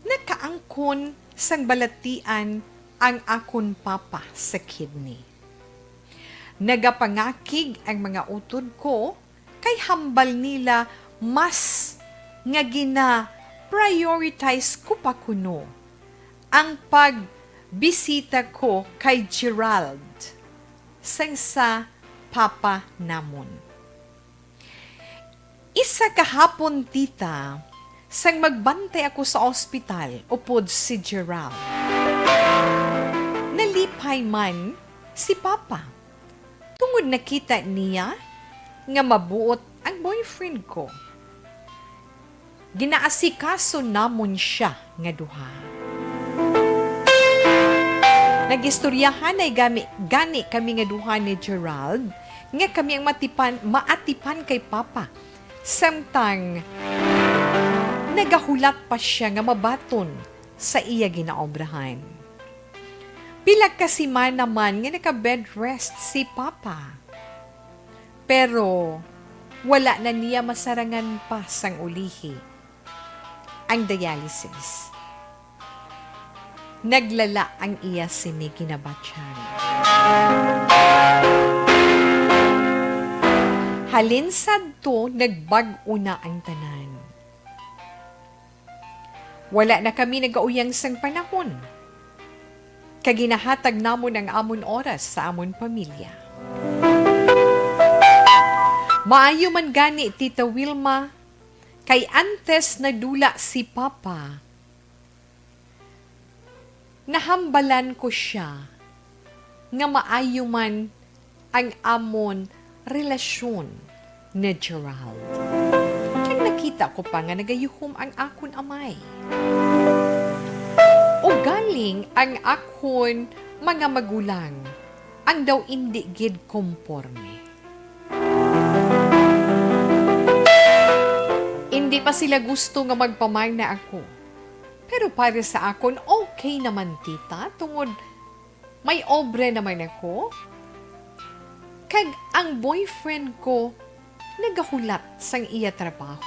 nakaangkon sang balatian ang akon papa sa kidney. Nagapangakig ang mga utod ko kay hambal nila mas nga gina-prioritize ko pa kuno ang pagbisita ko kay Gerald sang sa papa namon. Isa ka hapon, tita, sang magbantay ako sa ospital upod si Gerald, nalipay man si papa. Tungod nakita niya nga mabuot ang boyfriend ko, ginaasikaso namon sia nga duha. Nagistoryahanay gami, gani kami nga duha ni Gerald nga kami ang matipan, maatipan kay Papa, samtang nagahulat pa sia nga mabaton sa iya ginaobrahan. Pila ka semana man nga naka-bed rest si Papa. Pero wala na niya masarangan pa sang ulihi ang dialysis. Naglala ang iya sini ginabatyan. Halin sadto, nagbag-o na ang tanan. Wala na kami nagauyang sang panahon, kag ginahatag namon ang amon oras sa amon pamilya. Maayo man gani, Tita Wilma, kay antes nadula si Papa, nahambalan ko sia nga maayo man ang amon relasyon ni Gerald. Kag nakita ko pa nga nagayuhom ang akon amay. Ugaling ang akon mga magulang ang daw indi gid komporme. In Di pa sila gusto nga magpamana ako. Pero para sa akon, okay naman, tita, tungod may obra naman ako. Kag ang boyfriend ko nagahulat sang iya trabaho.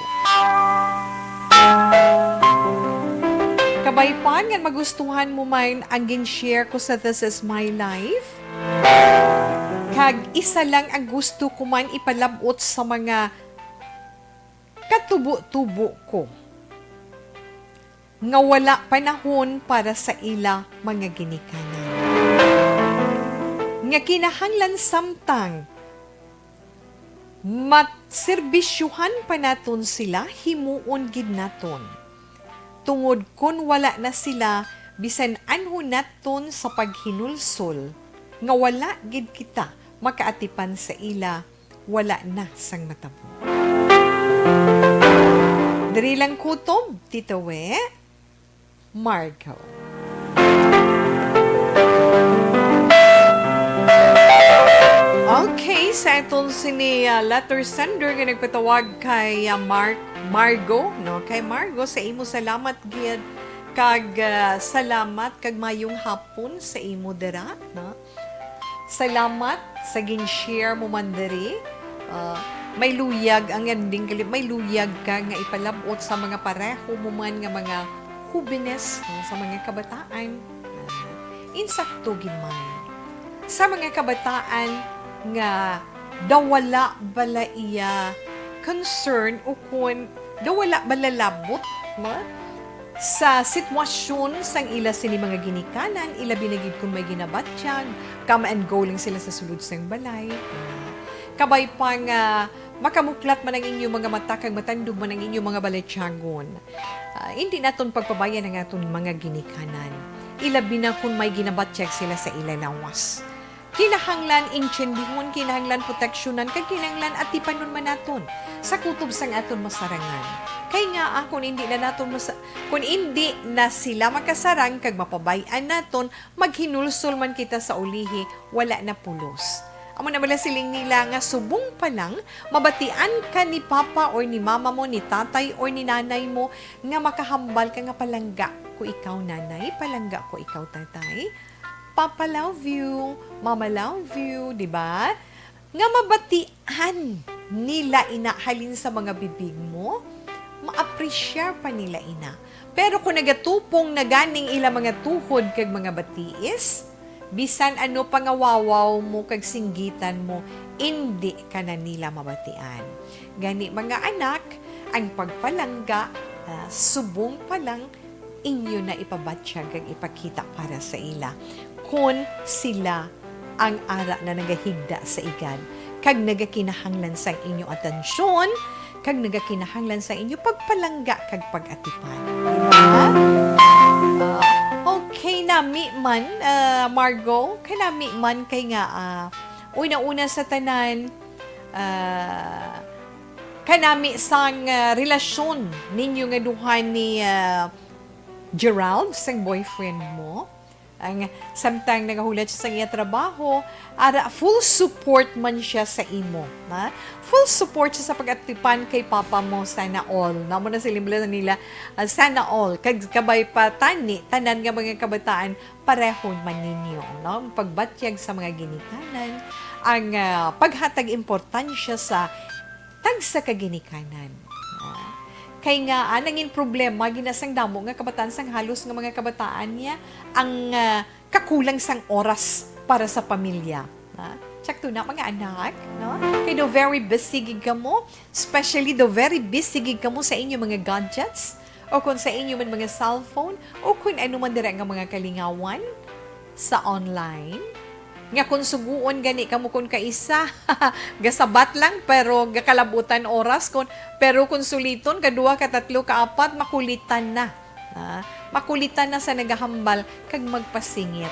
Kabay pa nga magustuhan mo man ang gin-share ko sa This Is My Life. Kag isa lang ang gusto ko man ipalab-ot sa mga katubo-tubo ko nga wala panahon para sa ila mga ginikanan. Nga kinahanglan samtang matserbisyuhan pa naton sila, himuon gid naton. Tungod kon wala na sila, bisan anho naton sa paghinulsol nga wala gid kita makaatipan sa ila, wala na sang matabo. Diri lang kutob, Tita We, Margo. Okay, sa aton sini, ah, letter sender nga nagpatawag kay, ah, Mark, Margo, no? Kay Margo, sa imo salamat gid, kag, ah, salamat kag mayong hapon sa imo dira, no? Salamat sa gin-share mo man diri. Ah, may luyag ang ending, kali-, may luyag ka nga ipalab-ot sa mga pareho mo man nga mga hubines, no, sa mga kabataan. Ah, insakto gid man. Sa mga kabataan nga daw wala bala iya concern o kun daw wala bala labot, no? Sa sitwasyon sang ila sini mga ginikanan, ilabi na gid kon may ginabatyag, come and go lang sila sa sulod sang balay. Kabay pa nga makamuklat man ang inyo mga mata kag matandog man ang inyo mga balatyagon, ah, indi naton pagpabayan ang aton mga ginikanan, ilabi na kon may ginabatyag sila sa ila lawas. Kinahanglan intiyendihon, kinahanglan proteksyonan, kag kinahanglan atipanon man naton sa kutob sang aton masarangan. Kay ngaa, kun indi na naton masa-, kun indi na sila makasarang kag mapabay-an naton, maghinulsol man kita sa ulihi, wala na pulos. Amo na bala siling nila nga subong pa lang mabatian ka ni papa or ni mama mo, ni tatay or ni nanay mo, nga makahambal ka nga, "Palangga ko ikaw, nanay, palangga ko ikaw, tatay." "Papa love you, mama love you," di ba? Nga mabatian nila ina halin sa mga bibig mo, ma-appreciate pa nila ina. Pero kung nagatupong na ganing ila mga tuhod kag mga batiis, bisan ano pa nga wawaw mo kag singgitan mo, indi ka na nila mabatian. Gani, mga anak, ang pagpalangga, ah, subong pa lang inyo na ipabatyag kag ipakita para sa ila, kon sila ang ara na nagahigda sa igad, kag nagakinahanglan sang inyo atensyon, kag nagakinahanglan sang inyo pagpalangga kag pag-atipan. Di ba? Ah, okay, nami man, ah, Margo, kay nami man kay nga, ah, una-una sa tanan, ah, kanami sang, ah, relasyon ninyo nga duha ni, ah, Gerald, sang boyfriend mo. Ang samtang nagahulat siya sa iya trabaho, ara, full support man siya sa imo, ha? Full support siya sa pag-atipan kay papa mo, sana all. Namo na sila nila, ah, sana all. Kag kabay pa tani, tanan nga mga kabataan, pareho man ninyo, no? Ang pagbatyag sa mga ginikanan, ang, ah, paghatag importansya sa tagsa ka ginikanan. Ah, kay nga, ah, nangin problema gina sang damo nga kabataan, sang halos nga mga kabataan niya ang, ah, kakulang sang oras para sa pamilya. Ah, tsakto na, mga anak, no? Kay do very busy gid kamo, especially do very busy gid kamo sa inyo mga gadgets, o kung sa inyo man mga cellphone, o kung ano man dira nga mga kalingawan sa online. Nga kung suguon gani kamo kun kaisa, gasabat lang, pero gakalabutan oras, kun, pero kung suliton, kadua, katatlo, kaapat, makulitan na. Ah, makulitan na sa nagahambal kag magpasingit.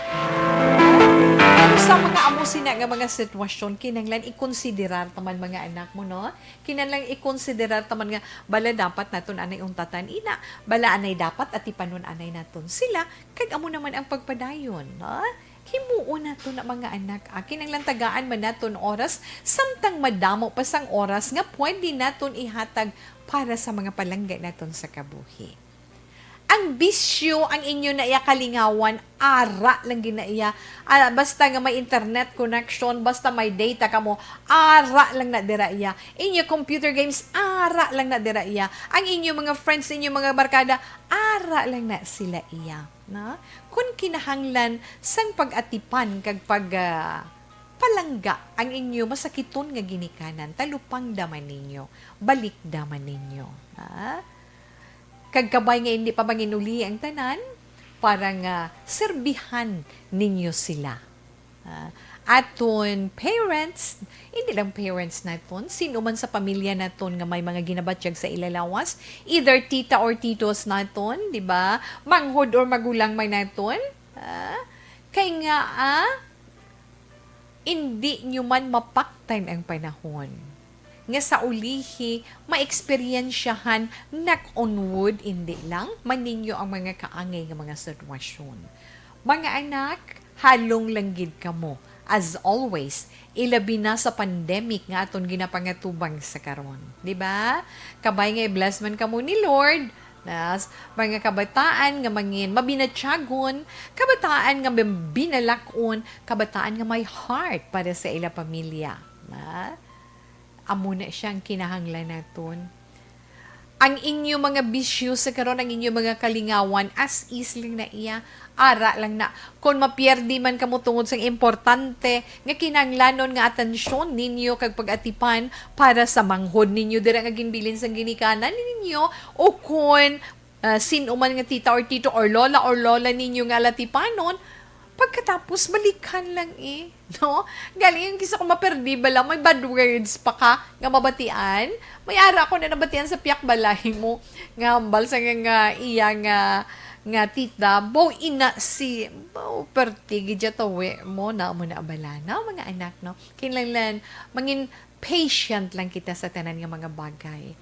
Sa mga amo sina nga mga sitwasyon, kinahanglan ikonsiderar ta man, mga anak mo, no? Kinahanglan ikonsiderar ta man nga, bala dapat naton anay untatan ina, bala anay dapat atipanon anay naton sila, kag amo naman ang pagpadayon, no? Himuon naton na, mga anak, ah, kinahanglan tagaan man naton oras, samtang madamo pa sang oras nga pwede naton ihatag para sa mga palangga naton sa kabuhi. Ang bisyo ang inyo na iya kalingawan, ara lang gid na iya. Ah, basta nga may internet connection, basta may data kamo, ara lang na dira iya. Inyo computer games, ara lang na dira iya. Ang inyo mga friends, inyo mga barkada, ara lang na sila iya. Na? Kung kinahanglan sang pag-atipan kag pag, ah, palangga ang inyo masakiton nga ginikanan, talupangda man ninyo, balikda man ninyo. Ha? Kag kabay nga indi pa manginuli ang tanan, para nga serbihan ninyo sila. Ah, aton parents, hindi lang parents naton, sino man sa pamilya naton nga may mga ginabatyag sa ila lawas, either tita or titos naton, di ba? Manghod or magulang man naton, ah, kay nga, ah, indi nyo man mapaktan ang panahon nga sa ulihi maeksperiensyahan, knock on wood, indi lang man ninyo ang mga kaangay nga mga sitwasyon. Mga anak, halong lang gid kamo, as always, ilabi na sa pandemic nga aton ginapangatubang sa karon, di ba? Kabay nga i-bless man kamo ni Lord, nas, mga kabataan nga mangin mabinatyagon, kabataan nga bin-, binalak-on, kabataan nga may heart para sa ila pamilya. Na? Amo na siya ang kinahanglan naton. Ang inyo mga bisyo sa karon, ang inyo mga kalingawan, as is lang na iya, ara lang na. Kon mapiyerdi man kamo tungod sang importante nga kinahanglanon nga atensyon ninyo kag pag-atipan para sa manghod ninyo dira nga ginbilin sang ginikanan ninyo, o kon ah, sin-o man nga tita or tito or lola or lola ninyo nga latipanon, pagkatapos balikan lang eh, no? Galing yung kisa ko maperdi bala, may bad words pa ka nga mabatian. May ara ako na nabatian sa piyak balay mo nga hambal sa nga, nga iya nga, nga tita, bo ina si, bo perti gid ya tawi mo, na mo na bala, no? Mga anak, no? Kinahanglan mangin patient lang kita sa tanan nga mga bagay.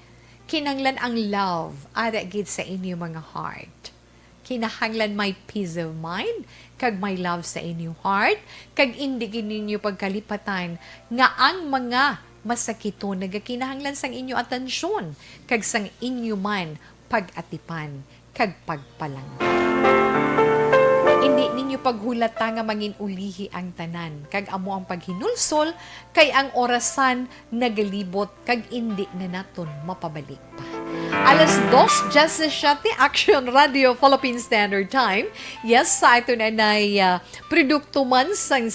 Kinahanglan ang love ara gid sa inyo mga heart. Kinahanglan may peace of mind kag may love sa inyo heart, kag indi gid ninyo pagkalipatan nga ang mga masakiton nagakinahanglan sang inyo atensyon kag sang inyo man pag-atipan kag pagpalangga. Indi ninyo paghulata nga mangin-ulihi ang tanan, kag amo ang paghinulsol, kay ang orasan nagalibot kag indi na naton mapabalik pa. Alas dos diecisiete, Action Radio Philippine Standard Time. Yes, sa aton anay, ah, produkto man sang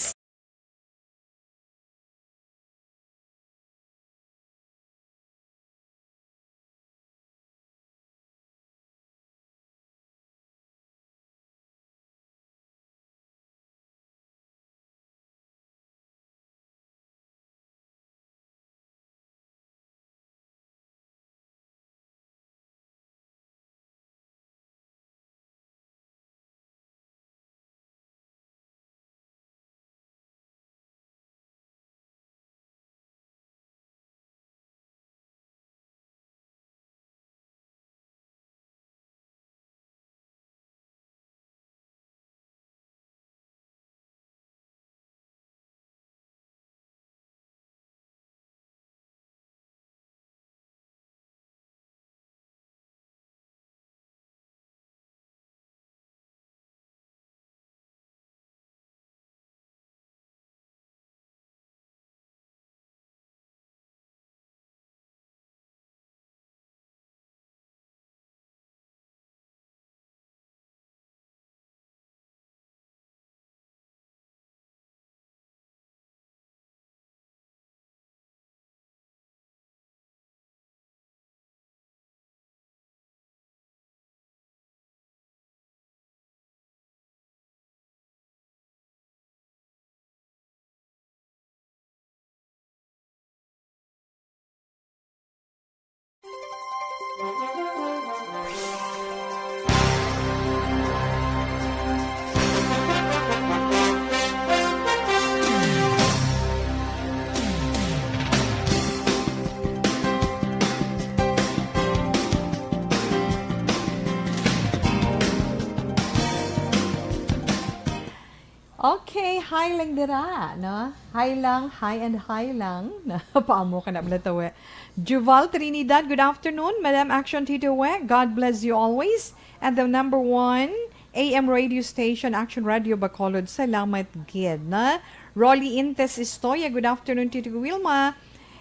Okay, hi lang dira, no? Hi lang, hi and hi lang. Paamo ka na, Blatawe. Juval Trinidad, good afternoon. Madam Action Tito We, God bless you always. And the number one A M radio station, Action Radio Bacolod. Salamat gid, na. Rolly Intes Istoya, good afternoon, Tito Wilma.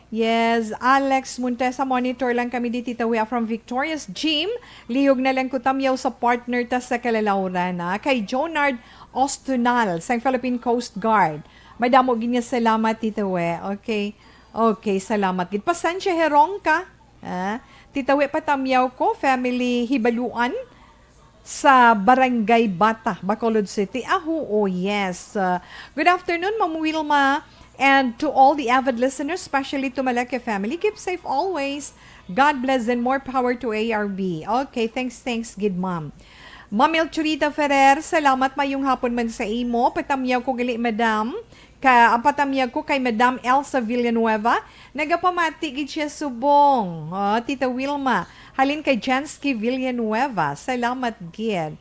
Yes, Alex Montesa, monitor lang kami di, Tita Wea, from Victoria's Gym. Lihog na lang ko tamyaw sa partner ta sa kalalawran, ha. Kay Jonard Ostunal, sang Philippine Coast Guard. Madamo gid nga salamat, Tita We. Okay. Okay, salamat gid. Pasensya, herong ka. Ha? Tita We, patamyaw ko, family Hibaluan sa Barangay Bata, Bacolod City. Ah, oo, yes. Uh, good afternoon, Ma'am Wilma, and to all the avid listeners, especially to Maleke family. Keep safe always. God bless and more power to A R B. Okay, thanks, thanks, gid, ma'am. Ma'am Elchurita Ferrer, salamat, mayong hapon man sa imo. Patamyaw ko gali, madam. Ka, ang patamyag ko kay Madam Elsa Villanueva, nagapamati gid siya subong. Oh, Tita Wilma, halin kay Jansky Villanueva. Salamat gid.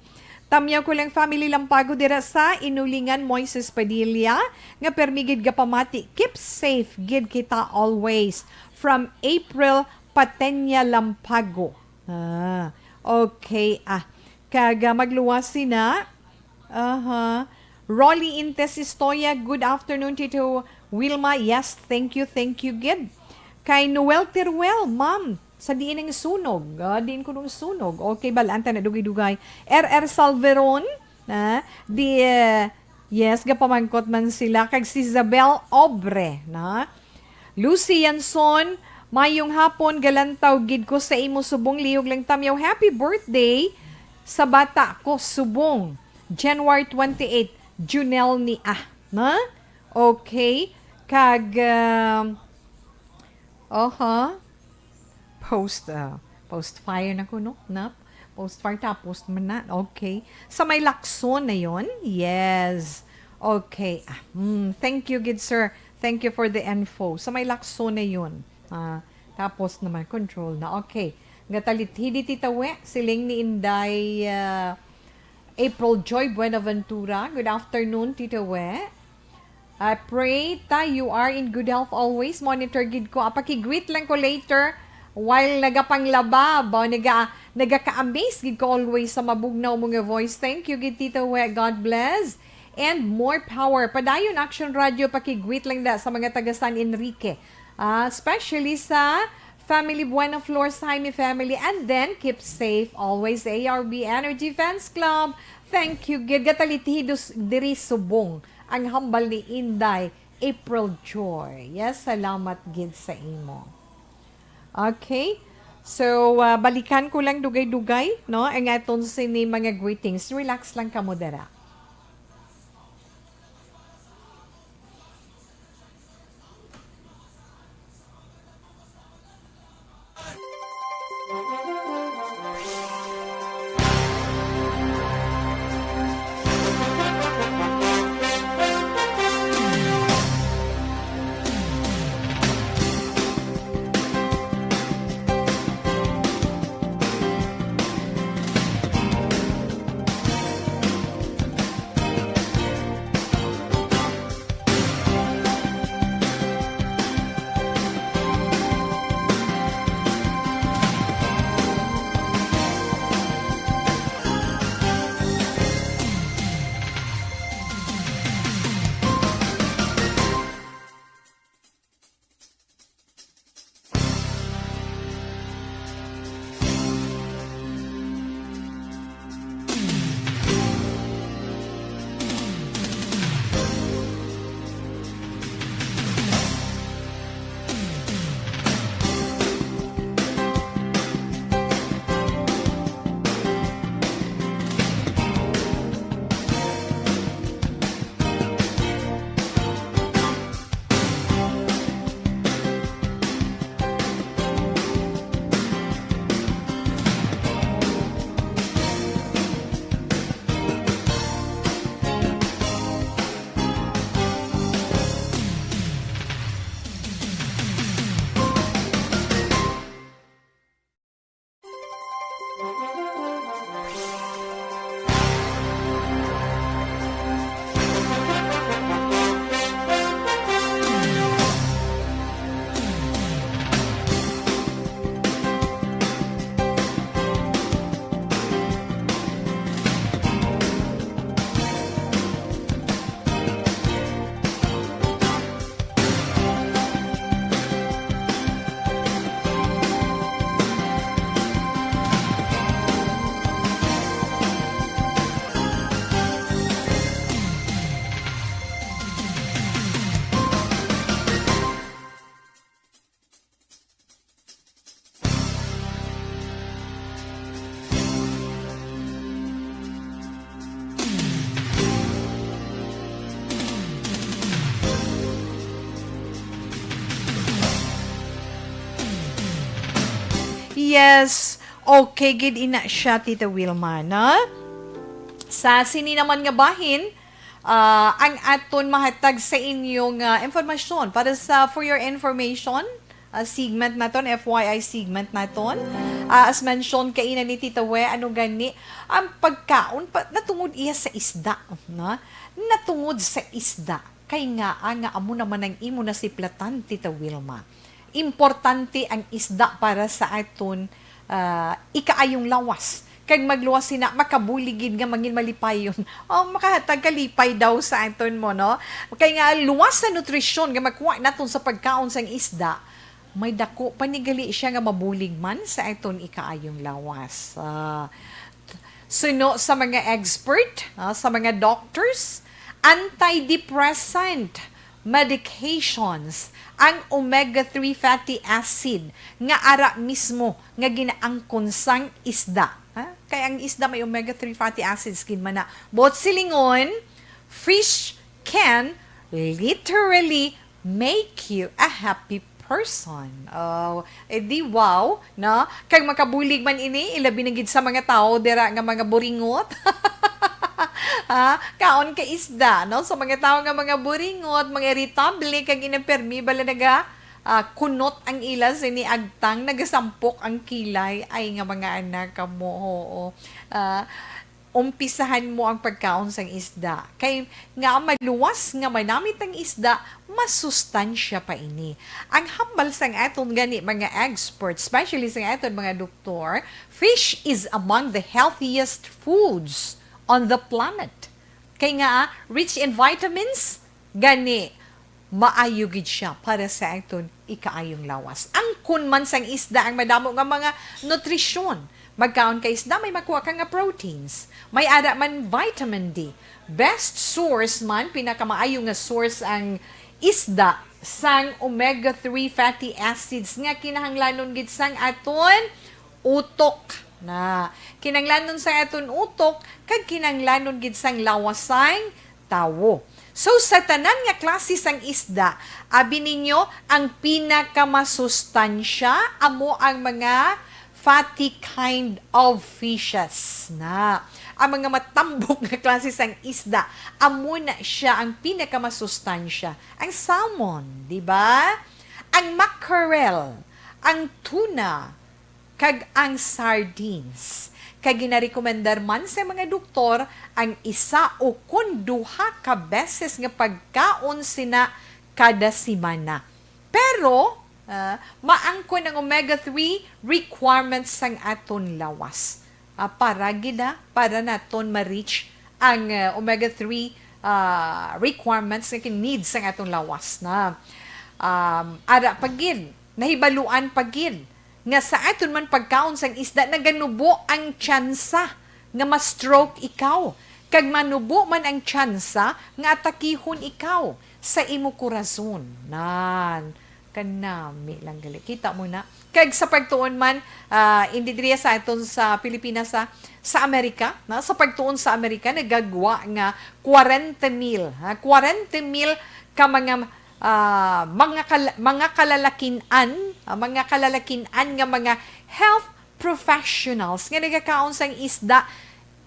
Tamyaw ko lang, family Lampago dira sa Inulingan, Moises Padilla, nga permi gid gapamati. Keep safe gid kita always. From April Patenya Lampago. Ah, okay. Ah, kag, ah, magluwas sina. Aha. Rolly Intes Istoya, good afternoon, Tito Wilma. Yes, thank you, thank you, gid. Kay Noel Teruel, ma'am, sa diin ang sunog? Ah, diin ko nung sunog. Okay, balaan ta na dugay-dugay. R R Salveron, na, di, eh, yes, gapamangkot man sila. Kag si Isabel Obre, na. Lucy Yanson, mayong hapon, galantaw gid ko sa imo subong, lihog lang tamyaw. Happy birthday sa bata ko subong, January twenty-eight, Junel ni ah, na? Okay. Kag, um, oha. Post, ah, post fire na kuno, na? Post fire, tapos man na. Okay. Sa may Lacson na yon? Yes. Okay. Ah, mm, thank you, good sir. Thank you for the info. Sa may Lacson na yon. Ah, tapos naman, control na. Okay. Gatalit, hidi, Tita We, siling ni Inday, ah, April Joy Buenaventura. Good afternoon, Tita We. I pray ta you are in good health always. Monitor gid ko. Ah, paki-greet lang ko later while nagapanglaba. Ba, naga, nagaka-amaze gid ko always sa mabugnaw mo nga voice. Thank you gid, Tita We. God bless. And more power. Padayon, Action Radio, paki-greet lang da sa mga taga San Enrique. Ah, especially sa family Buena Flores, Jaime family. And then, keep safe always, A R B Energy Fans Club. Thank you gid. Gatalitidos diri subong ang hambal ni Inday April Joy. Yes, salamat gid sa imo. Okay. So, ah, balikan ko lang dugay-dugay, no, ang aton sini mga greetings. Relax lang kamo dira. Yes. Okay, gid ina siya, Tita Wilma, na? Sa sini naman nga bahin, ah, ang aton mahatag sa inyo nga impormasyon para sa, for your information, ah, segment naton, F Y I segment naton. Ah, as mentioned kaina ni Tita We, ano gani, ang pagkaon pa, natungod iya sa isda, na? Natungod sa isda. Kay nga, ah, nga amo naman ang imo nasiplatan, Tita Wilma. Importante ang isda para sa aton, ah, ikaayong lawas. Kag magluwas sina, makabulig gid nga mangin malipayon. O, makahatag kalipay daw sa aton mo, no? Kay nga, luwas sa nutrisyon nga makuha naton sa pagkaon sang isda, may dako pa ni gali siya nga mabulig man sa aton ikaayong lawas. Ah, suno sa mga expert, ah, sa mga doctors, antidepressant medications ang omega three fatty acid nga ara mismo nga ginaangkon sang isda. Ha? Kay ang isda may omega three fatty acids gid man na. Buot silingon, fish can literally make you a happy person. Oh, eh di wow, no? Kag makabulig man ini, ilabi na gid sa mga tawo dira nga mga buringot. Ah, kaon ka isda, no? Sa mga tawo nga mga buringot, mga iritable, kag inapermi bala naga, ah, kunot ang ila sini agtang, nagasampok ang kilay. Ay, nga mga anak kamo, oo. Ah, umpisahan mo ang pagkaon sang isda. Kay nga maluwas nga manamit ang isda, masustansya pa ini. Ang hambal sang aton gani mga experts, especially sang aton mga doktor, fish is among the healthiest foods on the planet. Kay nga, ah, rich in vitamins, gani, maayo gid siya para sa aton ikaayong lawas. Angkon man sang isda ang madamo nga mga nutrisyon. Magkaon ka isda, may makuha ka nga proteins. May ara man vitamin D. Best source man, pinakamaayo nga source ang isda sang omega three fatty acids nga kinahanglanon gid sang aton utok. Na, kinahanglanon sang aton utok, kag kinahanglanon gid sang lawas sang tawo. So, sa tanan nga klase sang isda, abi ninyo, ang pinakamasustansya amo ang mga fatty kind of fishes na. Ang mga matambok nga klase sang isda, amo na siya ang pinakamasustansya. Ang salmon, di ba? Ang mackerel, ang tuna, kag ang sardines. Kag ginarekomendar man sa mga doktor ang isa o kon duha ka beses nga pagkaon sina kada semana. Pero, ah, maangkon ang omega three requirements sang aton lawas. Ah, para gid, ah, para naton ma-reach ang, ah, omega three, ah, requirements nga kin-, needs sang aton lawas na. Um, ara pa gid, nahibaluan pa gid nga sa aton man pagkaon sang isda, naganubo ang tsansa nga ma-stroke ikaw, kag manubo man ang tsansa nga atakihon ikaw sa imo korason. Nan, kanami lang gali. Kita mo na. Kag sa pagtuon man, ah, indi diriya sa aton sa Pilipinas, sa, sa Amerika, na, sa pagtuon sa Amerika, nagagwa nga kwarenta mil, ha? Kwarenta mil ka mga, ah, mga kal-, mga kalalakin-an, ah, mga kalalakin-an nga mga health professionals nga nagakaon sang isda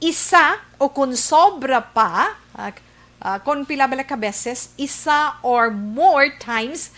isa o kon sobra pa, ah, ah, kon pila bala ka beses, isa or more times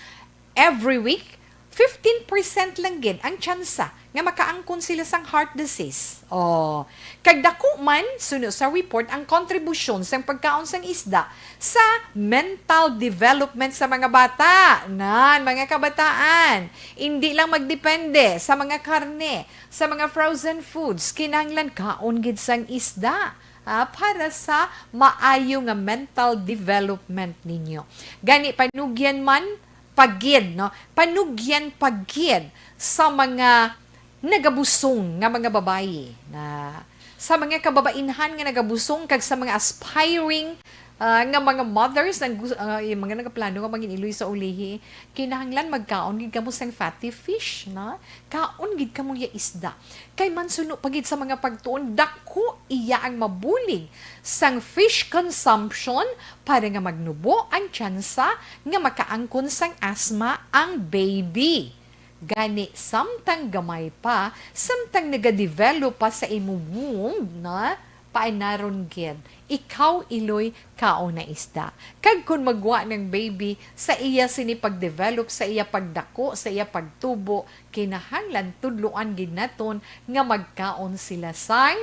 every week, fifteen percent lang gid ang tsansa nga makaangkon sila sang heart disease. Oh, kag dako man, suno sa report, ang kontribusyon sang pagkaon sang isda sa mental development sa mga bata. Nan, mga kabataan, indi lang magdepende sa mga karne, sa mga frozen foods, kinahanglan kaon gid sang isda, ah, para sa maayo nga mental development ninyo. Gani, panugyan man pa gid, no? Panugyan pa gid sa mga nagabusong nga mga babayi, na sa mga kababainhan nga nagabusong kag sa mga aspiring, ah, nga mga mothers, ang gus-, ah, yung mga nagaplano nga mangin iloy sa ulihi, kinahanglan magkaon gid kamo sang fatty fish, na? Kaon gid kamo ya isda. Kay mansuno pa gid sa mga pagtuon, dako iya ang mabulig sang fish consumption para nga magnubo ang tsansa nga makaangkon sang asthma ang baby. Gani, samtang gamay pa, samtang nagadevelop pa sa imo womb, na, paanaron gid, ikaw, Iloy, kaon na isda. Kag kon magwa ng baby, sa iya sini pagdevelop, sa iya pagdako, sa iya pagtubo, kinahanglan tudloan gid naton nga magkaon sila sang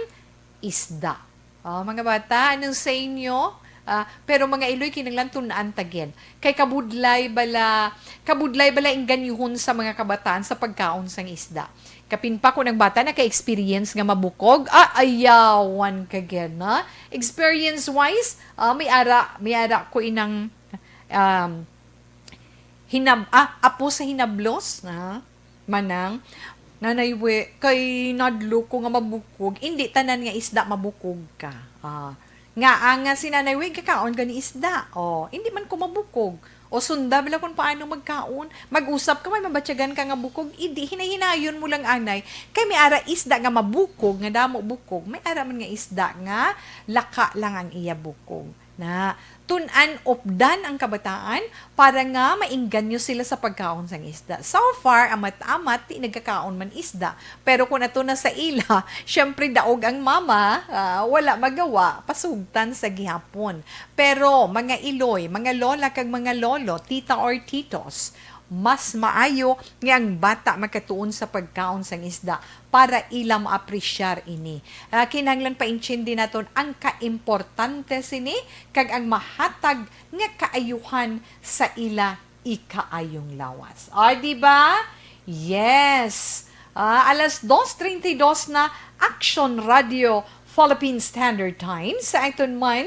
isda. Ah, mga bata, anong sa inyo? Ah, pero mga Iloy, kinahanglan tun-an ta gid. Kay kabudlay bala, kabudlay bala ingganyuhon sa mga kabataan sa pagkaon sang isda. Kapin pa kung ang bata naka-experience nga mabukog, ah, ayawan ka gid, na? Experience-wise, ah, may ara, may ara ko inang, um, hinab-, ah, apo sa hinablos, na? Manang, Nanay We, kay nadlo ko nga mabukog, indi tanan nga isda mabukog ka. Ah, ngaa nga si Nanay We, gakaon gani isda. Oh, indi man ko mabukog. O sunda bala kung paano magkaon. Mag-usap ka, may mabatyagan ka nga bukog. Indi, hinay-hinayon mo lang, anay. Kay may ara isda nga mabukog, nga damo bukog. May ara man nga isda nga laka lang ang iya bukog. Na, tun-an, updan ang kabataan para nga maingganyo sila sa pagkaon sang isda. So far, amat-amat, di nagkakaon man isda. Pero kung ato na sa ila, syempre, daog ang mama, ah, wala magawa, pasugtan sa gihapon. Pero, mga Iloy, mga lola kag mga lolo, tita or titos, mas maayo nga ang bata makatuon sa pagkaon sang isda para ila maapresyar ini. Ah, kinahanglan paintsindi naton ang kaimportante sini kag ang mahatag nga kaayuhan sa ila ikaayong lawas. O, di ba? Yes. Ah, alas dos treinta y dos na, Action Radio Philippine Standard Time. Sa aton man,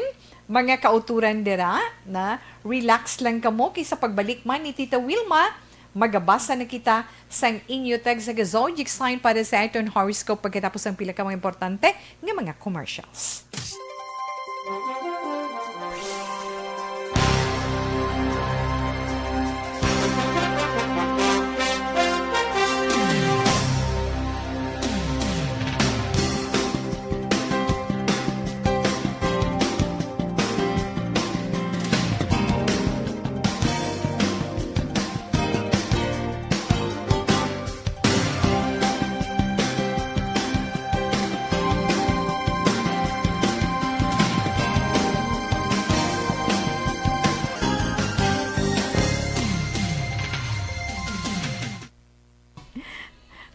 mga kauturan dira, na, relax lang kamo, kay sa pagbalik man ni Tita Wilma, magabasa na kita sang inyo text sa zodiac sign para sa aton horoscope pagkatapos ang pila ka mga importante nga mga commercials.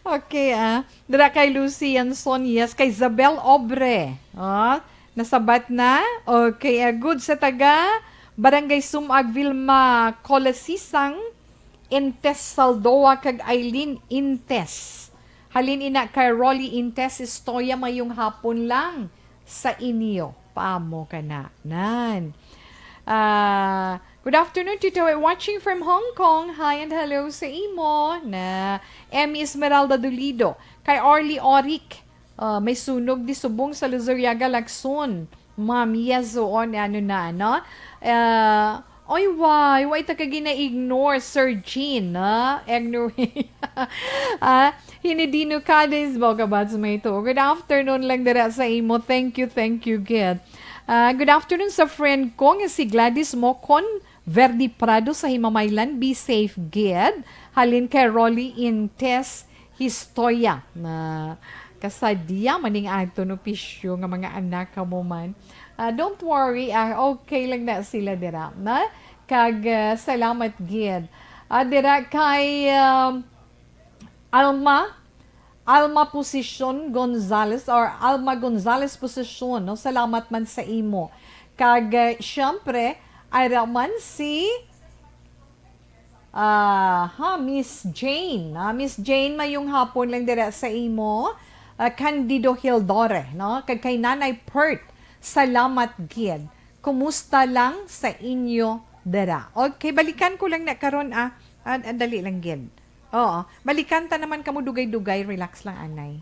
Okay, ah. Dira kay Lucy Yanson, yes. Kay Zabel Obre. Ah, nasabat na. Okay, ah, good sa taga Barangay Sumag, Vilma Colasisang, Intes Saldoa, kag Aileen Intes. Halin ina kay Rolly Intes, istorya, mayong hapon lang sa inyo. Paamo ka na. Nan. Ah, good afternoon, Tito. Watching from Hong Kong. Hi and hello sa imo. Na, Emmy Esmeralda Dolido. Kay Orly Oric. Ah, may sunog di subong sa Luzuriaga, Lacson. Ma'am, yes, oo, ano na, ano? Ah, oy, why? Why ta ka gina-ignore, Sir Jean, ha? Anyway. Ah, Hinidino Cadiz, Bogabats, may to. Good afternoon lang dira sa imo. Thank you, thank you, gid. Ah, good afternoon sa friend ko nga si Gladys Mocon Verdi Prado sa Himamaylan. Be safe, gid. Halin kay Rolly Intes Historia. Na kasadya maning ato no pisyo nga mga anak kamo man. Ah, don't worry, ah, okay lang na sila dira, na? Kag, ah, salamat, gid. Ah, dira kay, um, Alma, Alma Posisyon Gonzales or Alma Gonzales Posisyon, no? Salamat man sa imo. Kag, eh, siyempre, ara man si, ah, ha, Miss Jane. Ah, Miss Jane, mayong hapon lang dira sa imo. Ah, Candido Hildore, no? Kag kay Nanay Pert, salamat gid. Kumusta lang sa inyo dira? Okay, balikan ko lang na karon, ah. Ah, ah, dali lang gid. Oo, balikan ta naman kamo dugay-dugay, relax lang, anay.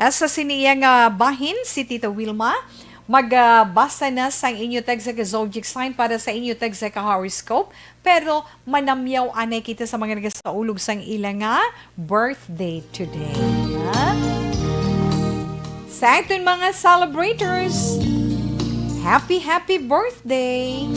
Asa sini iya nga bahin si Tita Wilma? Magbasa na sang inyo text sa zodiac sign para sa inyo text sa horoscope. Pero manamyaw anay kita sa mga nagasaulog sang ila nga birthday today. Ha? Sa aton mga celebrators, happy, happy birthday!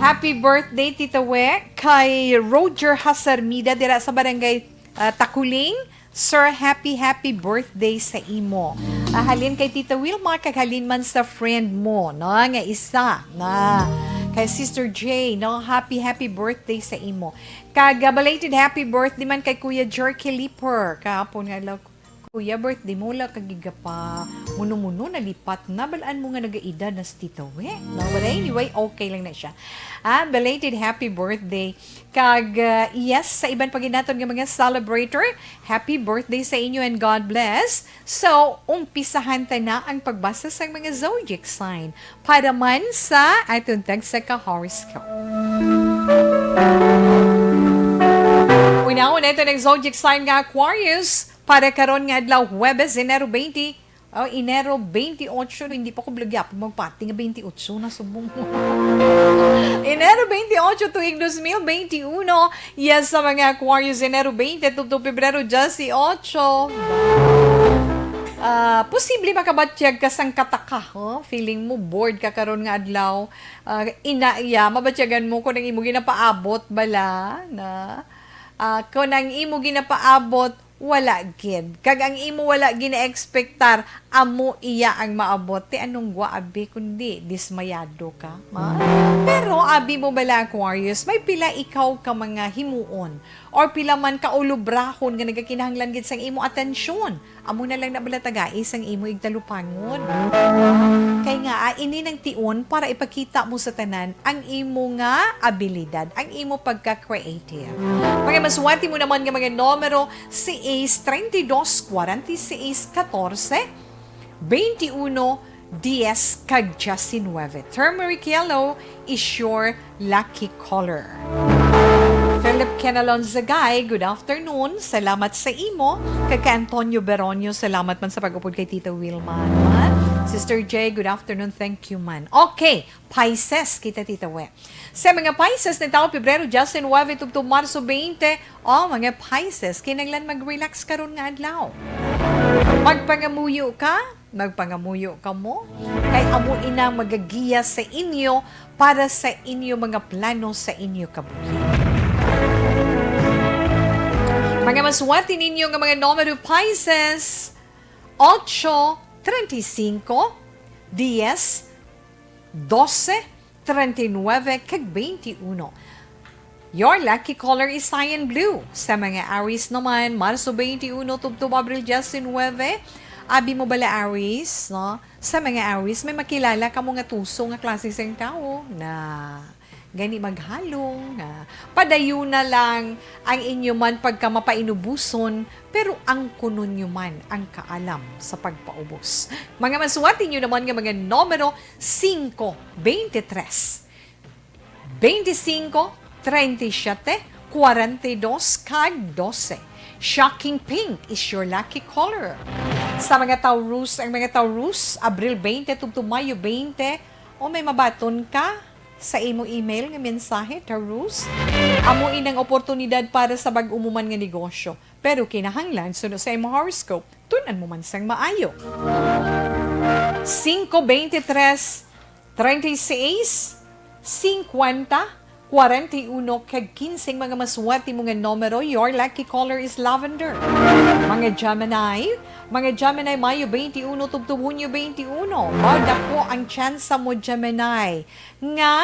Happy birthday, Tita We, kay Roger Hasarmida dira sa barangay, ah, Takuling. Sir, happy, happy birthday sa imo. Ah, halin kay Tita Wilma, kag halin man sa friend mo, no, nga isa, na kay Sister J, no, happy, happy birthday sa imo. Kag, ah, belated happy birthday man kay Kuya Jerky Liper. Kahapon nga lang, Kuya, birthday mo, wala ka gigapa muno-muno, nalipat na, balaan mo nga nagaedad na si Tita We. No, but anyway, okay lang na siya. Ah, belated happy birthday. Kag, ah, yes, sa iban pa gid naton nga mga celebrator, happy birthday sa inyo and God bless. So, umpisahan ta na ang pagbasa sa mga zodiac sign para man sa aton tagsa ka horoscope. Unahon naton ang zodiac sign nga Aquarius para karon nga adlaw, Huwebes, Enero twenty, oh, Enero twenty-eight, hindi pa ko bala gyapon magpati nga twenty-eight na, subong. Enero twenty-eight, tuig dos mil twenty-uno. Yes, sa mga Aquarius, Enero twenty tubtob Pebrero diyesyoto. Ah, posible makabatyag ka sang kataka, huh? Feeling mo bored ka karon nga adlaw. Ah, ina iya, mabatyagan mo kung ang imo ginapaabot bala na. Ah, kung ang imo ginapaabot, wala gid. Kag ang imo wala gina-expectar, amo iya ang maabot. Ti anong gwa, abi, kundi dismayado ka, ha? Pero abi mo bala, Aquarius, may pila ikaw ka mga himuon or pila man ka ulobrahon nga nagakinahanglan gid sang imo atensyon. Amo na lang na bala tagai sang imo igtalupangon. Kay nga, ah, ini nang tion para ipakita mo sa tanan ang imo nga abilidad, ang imo pagka-creative. Mga maswati mo naman nga mga numero, si Ace treinta y dos, cuarenta y seis, catorce, veintiuno, diez, kag diecinueve. Turmeric yellow is your lucky color. Philip Kenalon Zagay, good afternoon. Salamat sa imo. Kag kay Antonio Beronio, salamat man sa pag-upod kay Tita Wilma. Sister J, good afternoon. Thank you man. Okay, Pisces kita, Tita We. Sa mga Pisces na tawo, Pebrero diyesnuebe tubtob Marso twenty, oh, mga Pisces, kinahanglan mag-relax karon nga adlaw. Magpangamuyo ka, magpangamuyo kamo, kay amo ina magagiya sa inyo para sa inyo mga plano sa inyo kabuhi. Mga maswati ninyo nga mga numero, Pisces, ocho, treinta y cinco, diez, doce, treinta y nueve, kag veintiuno. Your lucky color is cyan blue. Sa mga Aries naman, Marso twenty-uno tubtob Abril diyesnuebe. Abi mo bala, Aries, no? Sa mga Aries, may makilala kamo nga tuso nga klase sang tawo na gani maghalong, na padayon na lang ang inyo man pagkamapainubuson, pero angkunon nyo man ang kaalam sa pagpaubos. Mga maswati nyo naman nga mga numero, singko, beintitrés, beintisinko, treinta y siete, cuarenta y dos, kag doce. Shocking pink is your lucky color. Sa mga Taurus, ang mga Taurus, Abril twenty tubtob Mayo twenty, o may mabaton ka sa imo email nga mensahe, Taurus? Amo inang oportunidad para sa bag-o mo man nga negosyo. Pero kinahanglan, suno sa imo horoscope, tun-an mo man sang maayo. Singko, beintitrés, treinta y seis, cincuenta, cuarenta y uno, kag quince, mga maswati mo nga numero. Your lucky color is lavender. Mga Gemini, mga Gemini, Mayo twenty-uno tubtob Hunyo twenty-uno. Mao dako ang tsansa mo, Gemini, nga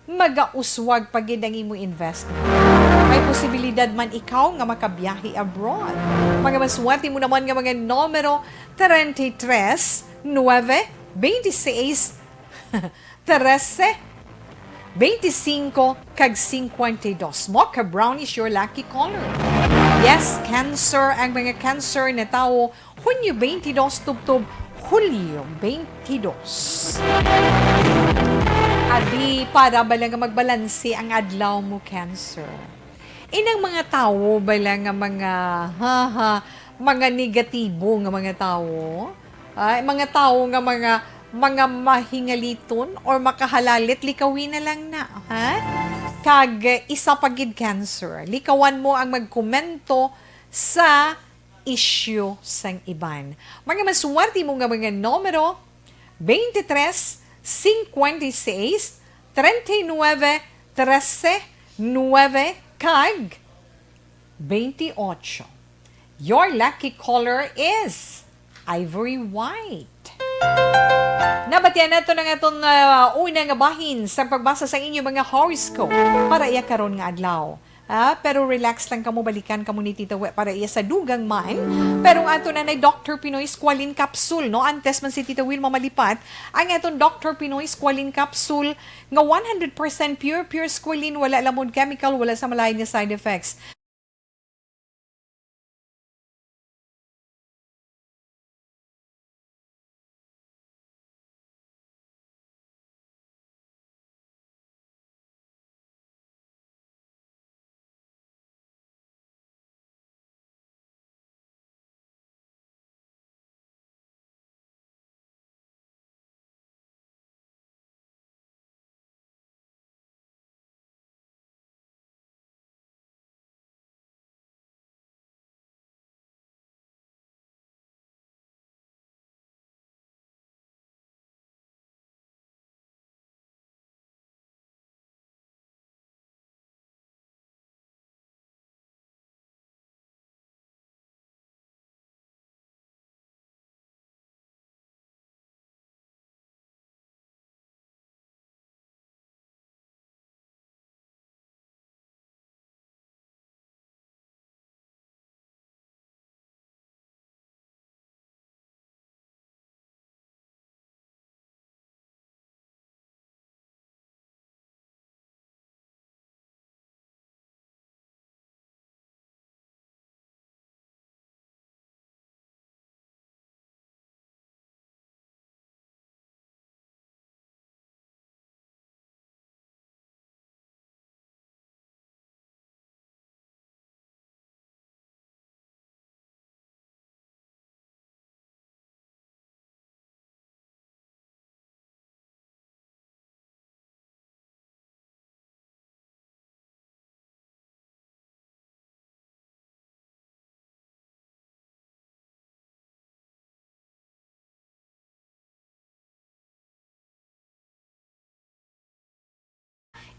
magauswag pa gid ang imo investment. May posibilidad man ikaw nga makabiyahe abroad. Mga maswati mo naman nga mga numero, treinta y tres, nueve, veintiséis, trece, veinticinco, kag cincuenta y dos. Mocha brown is your lucky color. Yes, Cancer, ang mga Cancer na tawo, Hunyo twenty-dos tubtob Hulyo twenty-dos. Abi, para bala nga magbalanse ang adlaw mo, Cancer. Inang mga tawo bala nga mga, ha, ha, Mga negatibo nga mga tawo, ah, mga tawo nga mga, mga mahingaliton or makahalalit, likawi na lang na, ha? Kag isa pa gid, Cancer, likawan mo ang magkomento sa isyu sang iban. Mga maswerte mo nga mga numero, twenty-three, cincuenta y seis, treinta y nueve, trece, nueve, kag twenty-ocho. Your lucky color is ivory white. Nabatian nato na nga itong, ah, una nga bahin sa pagbasa sa inyo mga horoscope para iya karon nga adlaw. Ah, pero relax lang kamo, balikan kamo ni Tita We para iya sa dugang man. Pero ang ato na nay Doctor Pinoy Squalene Capsule, no? Antes man si Tita Wilma malipat, ang aton Doctor Pinoy Squalene Capsule nga one hundred percent pure, pure squalene, wala lamon chemical, wala sa malain nga side effects.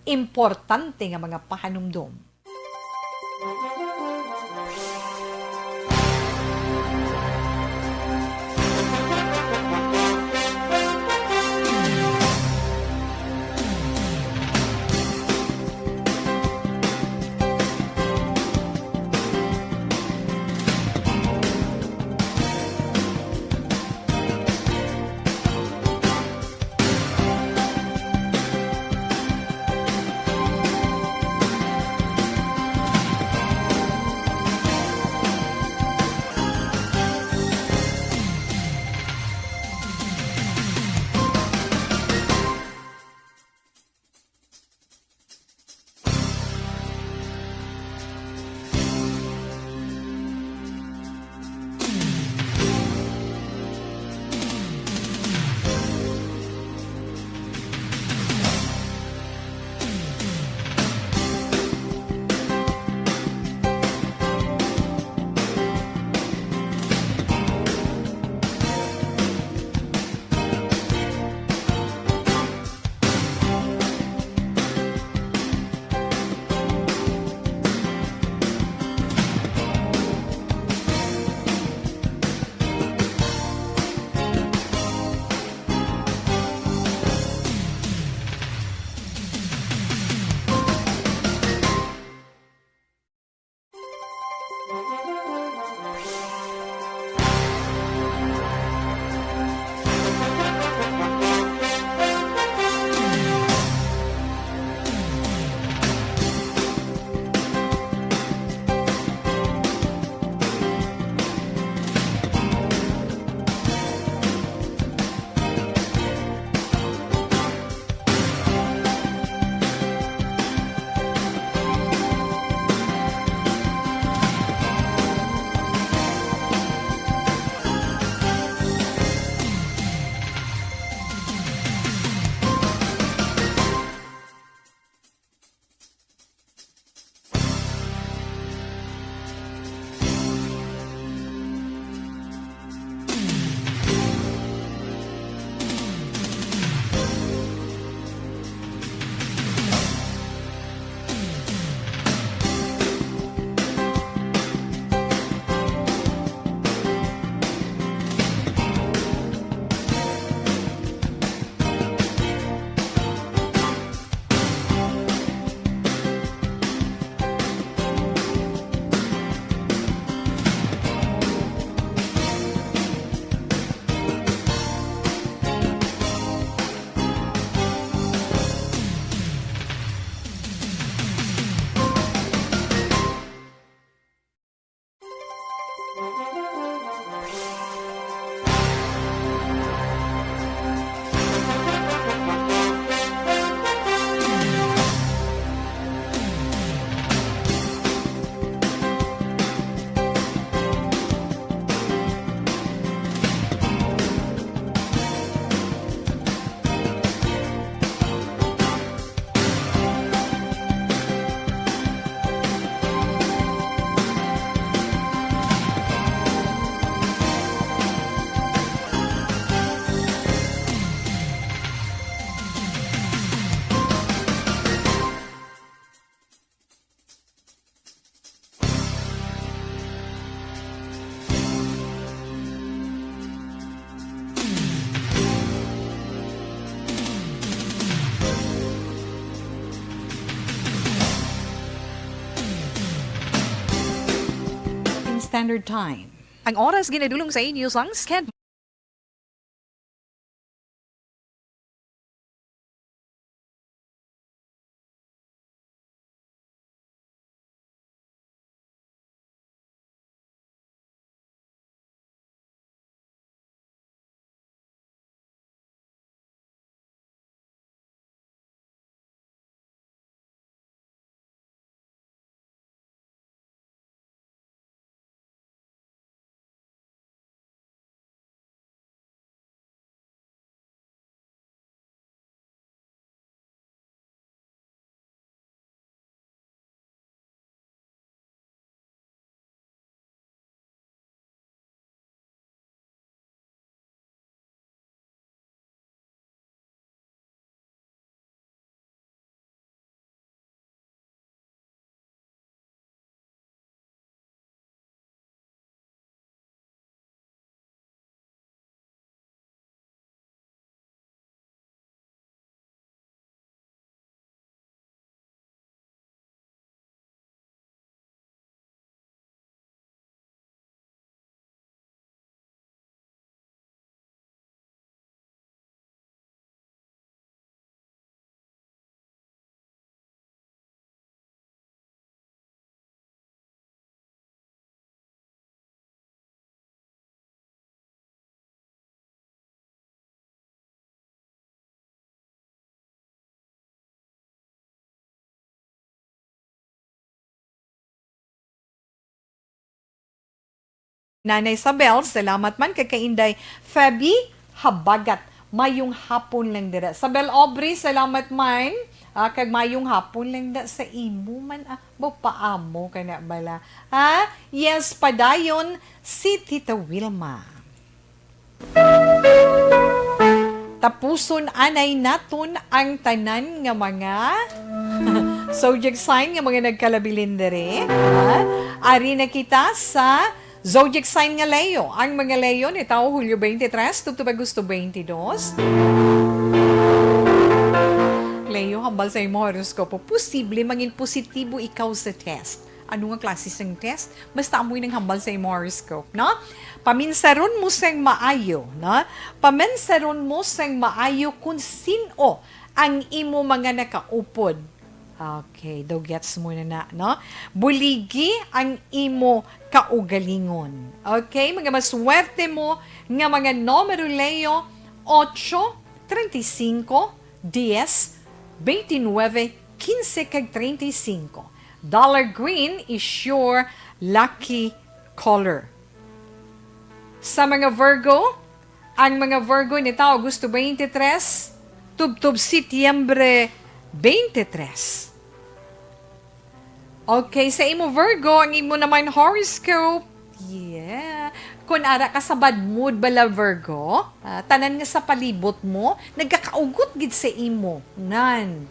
Importante nga mga pahanumdom. Standard Time. Ang oras ginadulong sa inyo sang Sked. Nanay Isabel, salamat man kay kay Inday Feby Habagat. Mayong hapon lang dira. Isabel Aubrey, salamat man. Ah, kag mayong hapon lang da sa imo man. Ah, mo paamo ka na bala. Ha? Yes, padayon si Tita Wilma. Tapuson anay naton ang tanan nga mga zodiac sign nga mga nagkalabilin diri. Ha? Ari na kita sa zodiac sign nga Leo. Ang mga Leo ni tawo Hulyo twenty-three tubtob Agosto twenty-two. Leo, hambal sa imo horoscope, posible mangin positibo ikaw sa test. Ano nga klase sang test? Basta amoy nang hambal sa imo horoscope, no? Paminsaron mo sang maayo, no? Paminsaron mo sang maayo kung sin-o ang imo mga nakaupod. Okay, daw gets mo na na, no? Buligi ang imo kaugalingon. Okay, mga maswerte mo nga mga numero, Leo, ocho, treinta y cinco, diez, veintinueve, quince, kag treinta y cinco. Dollar green is your lucky color. Sa mga Virgo, ang mga Virgo ni tawo Agosto twenty-three, tubtob Setyembre twenty-three. Okay, sa imo Virgo, ang imo naman horoscope. Yeah. Kung ara ka sa bad mood bala, Virgo, ah, tanan nga sa palibot mo, nagkakaugot gid sa imo. Nan.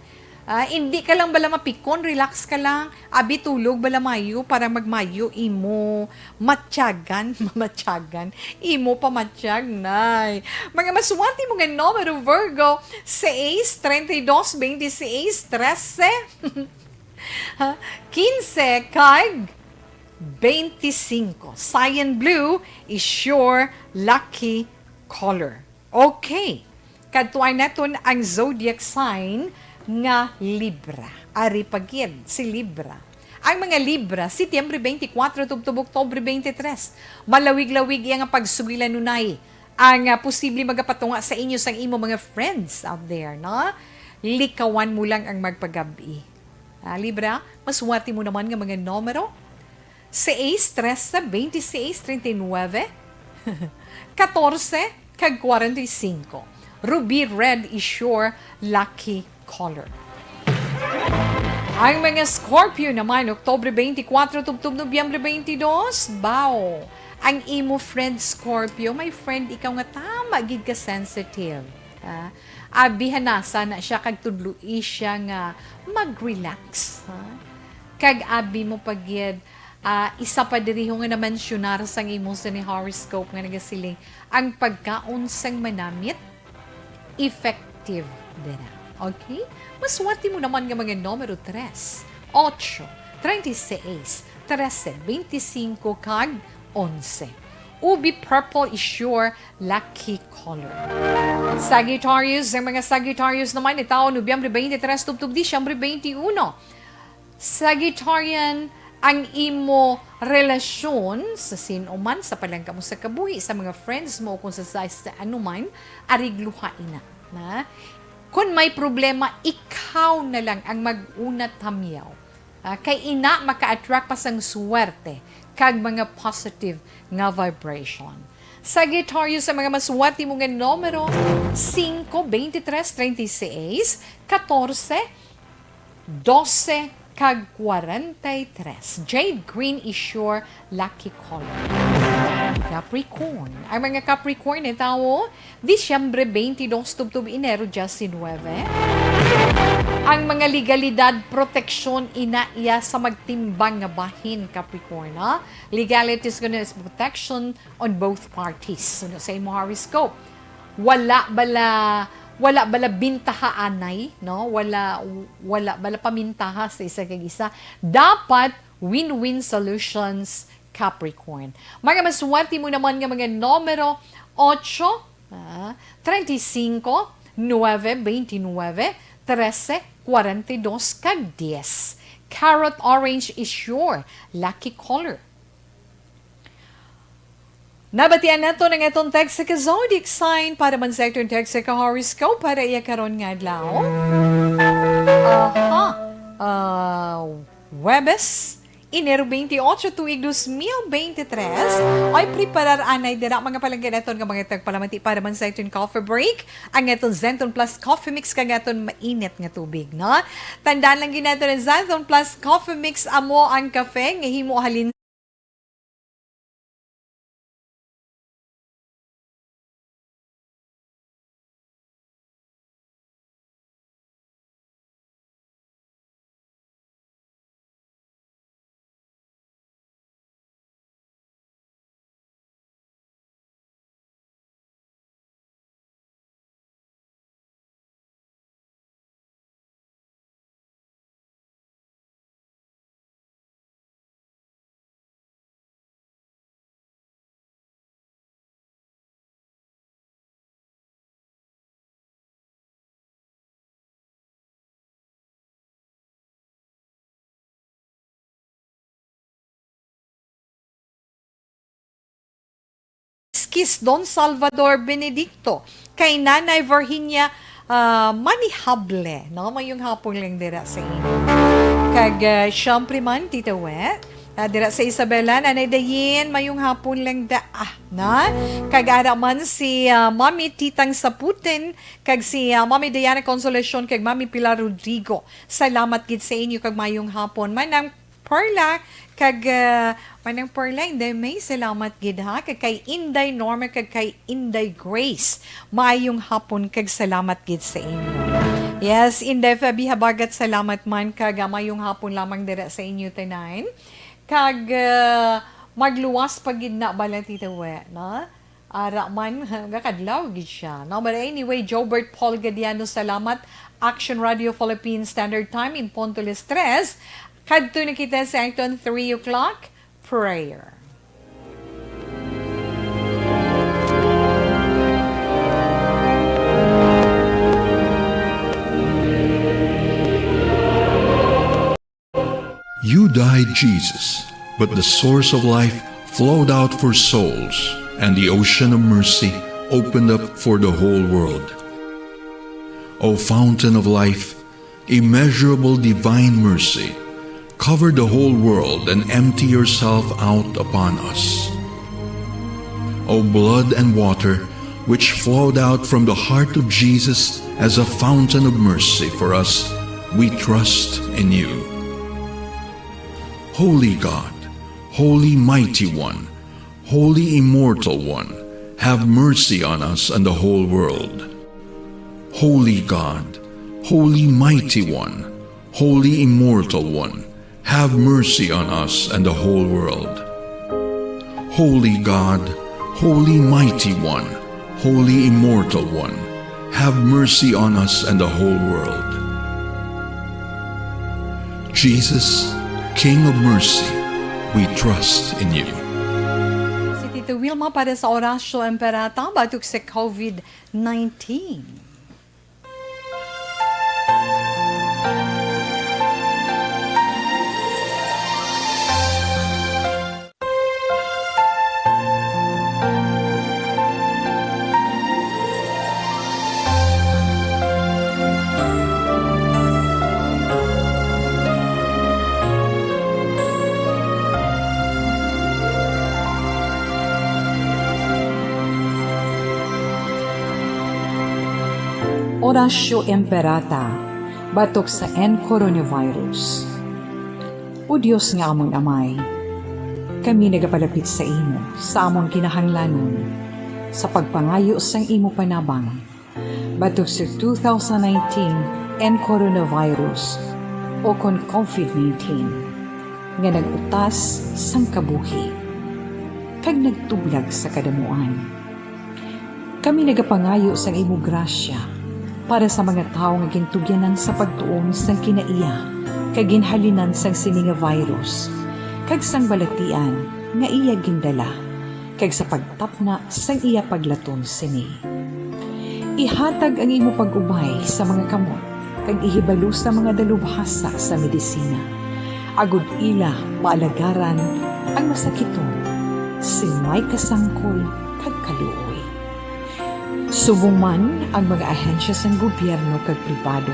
Ah, hindi ka lang bala mapikon, relax ka lang. Abi, tulog bala mayo para magmayo imo matyagan, mamatyagan, imo pamatyag, nay. Mga maswerte mo nga numero, Virgo, seis, treinta y dos, veintiséis, trece, ha? Quince, kag veinticinco. Cyan blue is your lucky color. Okay. Kadtuan naton ang zodiac sign nga Libra. Ari pa gid si Libra. Ang mga Libra, Setyembre twenty-four tubtob Oktubre twenty-three. Malawig-lawig iya nga pagsugilan, nunay ang, ah, posible magapatunga sa inyo sang imo mga friends out there, no? Likawan mo lang ang magpagabi. Ah, Libra, maswerte mo naman nga mga numero, seis, trese, veintiséis, treinta y nueve, catorce, kag cuarenta y cinco. Ruby red is your lucky color. Ang mga Scorpio naman, Oktubre twenty-four tubtob Nobyembre twenty-two, baw. Ang imo friend Scorpio, my friend, ikaw nga tama gid ka sensitive. Ah, abi, hanasa na siya kag tudloi siya nga mag-relax, ha? Kag abi mo pa gid, ah, isa pa diri ho nga namensyonar sang imo sini horoscope nga nagasiling, ang pagkaon sang manamit, effective dira. Okay? Maswerte mo naman nga mga numero tres, ocho, treinta y seis, trece, veinticinco, kag onse. Ubi purple is your lucky color. Sagittarius, ang mga Sagittarius naman, itaon Nobyembre twenty-three, tubtob Disyembre twenty-one. Sagittarian, ang imo relasyon sa sin-o man, sa palangga mo sa kabuhi, sa mga friends mo, o kung sa, sa, sa anuman, arigluha ina, na? Kung may problema, ikaw na lang ang mag-una tamyaw. Ah, kay ina maka-attract pa sang swerte kag mga positive nga vibration. Sagittarius, sa mga maswerte mo nga numero, singko, twenty-three, treinta y seis, katorse, dose, kag kwarenta y tres. Jade green is your lucky color. Capricorn. Ang mga Capricorn, itawo Disyembre twenty-dos tubtob Enero diecinueve. Ang mga legalidad, proteksyon, ina iya sa magtimbang nga bahin, Capricorn, ha? Legalities gonna is protection on both parties. Suno sa imo horoscope, wala bala, wala bala bintaha anay, no? Wala, wala bala pamintaha sa isa kag isa. Dapat win-win solutions, Capricorn. Mga maswerte mo naman nga mga numero, ocho, ah, treinta y cinco, nueve, veintinueve, trece, cuarenta y dos, kag diez. Carrot orange is your lucky color. Nabatian nato ang atong text sa ka zodiac sign para man sa atong text sa ka horoscope para iya karon nga adlaw. Aha. Ah, Huwebes, Enero twenty-eight, tuig dos mil veintitrés, ay preparar anay dira, mga palangga naton nga mga tagpalamati para man sa aton coffee break, ang aton Zenton Plus Coffee Mix kag aton mainit nga tubig, no? Tandaan lang gid naton, ang Zenton Plus Coffee Mix amo ang kafe nga himo halin Kis Don Salvador Benedicto, kay Nanay Virginia, ah, Manihable, no? Mayong hapon lang dira sa inyo. Kag, ah, syempre man, Tita We, ah, dira sa Isabela, Nanay Dayin, mayong hapon lang da, ah, na? Kag ara man si, ah, Mami Titang Saputen, kag si, ah, Mami Diana Consolacion, kag Mami Pilar Rodrigo. Salamat gid sa inyo, kag mayong hapon. Manang Perla, kag, ah, Manang Perla, Inday May, salamat gid ha. Kag kay Inday Norma, kag kay Inday Grace, maayong hapon, kag salamat gid sa inyo. Yes, Inday Fabi Habagat, salamat man, kag, ah, mayong hapon lamang dira sa inyo tanan. Kag, ah, magluwas pa gid na bala, Tita We, no? Ara man, gakadlaw gid siya, no? But anyway, Jobert Paul Gadiano, salamat. Action Radio Philippines Standard Time in punto las tres. Kadto na kita sa aton three o'clock prayer. You died, Jesus, but the source of life flowed out for souls, and the ocean of mercy opened up for the whole world. O fountain of life, immeasurable divine mercy, cover the whole world and empty yourself out upon us. O blood and water, which flowed out from the heart of Jesus as a fountain of mercy for us, we trust in you. Holy God, Holy Mighty One, Holy Immortal One, have mercy on us and the whole world. Holy God, Holy Mighty One, Holy Immortal One, have mercy on us and the whole world. Holy God, Holy Mighty One, Holy Immortal One, have mercy on us and the whole world. Jesus, King of mercy, we trust in you. Wilma para sa Orasyo Imperata batok sa covid nineteen. Orasyo Imperata batok sa N coronavirus. O Dios nga amon Amay, kami nagapalapit sa imo sa amon kinahanglanon sa pagpangayo sang imo panabang batok sa two thousand nineteen N coronavirus, o kon covid nineteen, nga nag-utas sang kabuhi kag nagtublag sa kadamuan. Kami nagapangayo sang imo grasya para sa mga tawo nga gintugyanan sa pagtuon sang kinaiya kag ginhalinan sang sini nga virus kag sang balatian nga iya gindala, kag sa pagtapna sang iya paglaton sini. Ihatag ang imo pag-ubay sa mga kamot kag ihibalo sa mga dalubhasa sa medisina, agod ila maalagaran ang masakiton sing may kasangkol kag kaluoy. Subong man ang mga ahensya sang gobyerno kag pribado,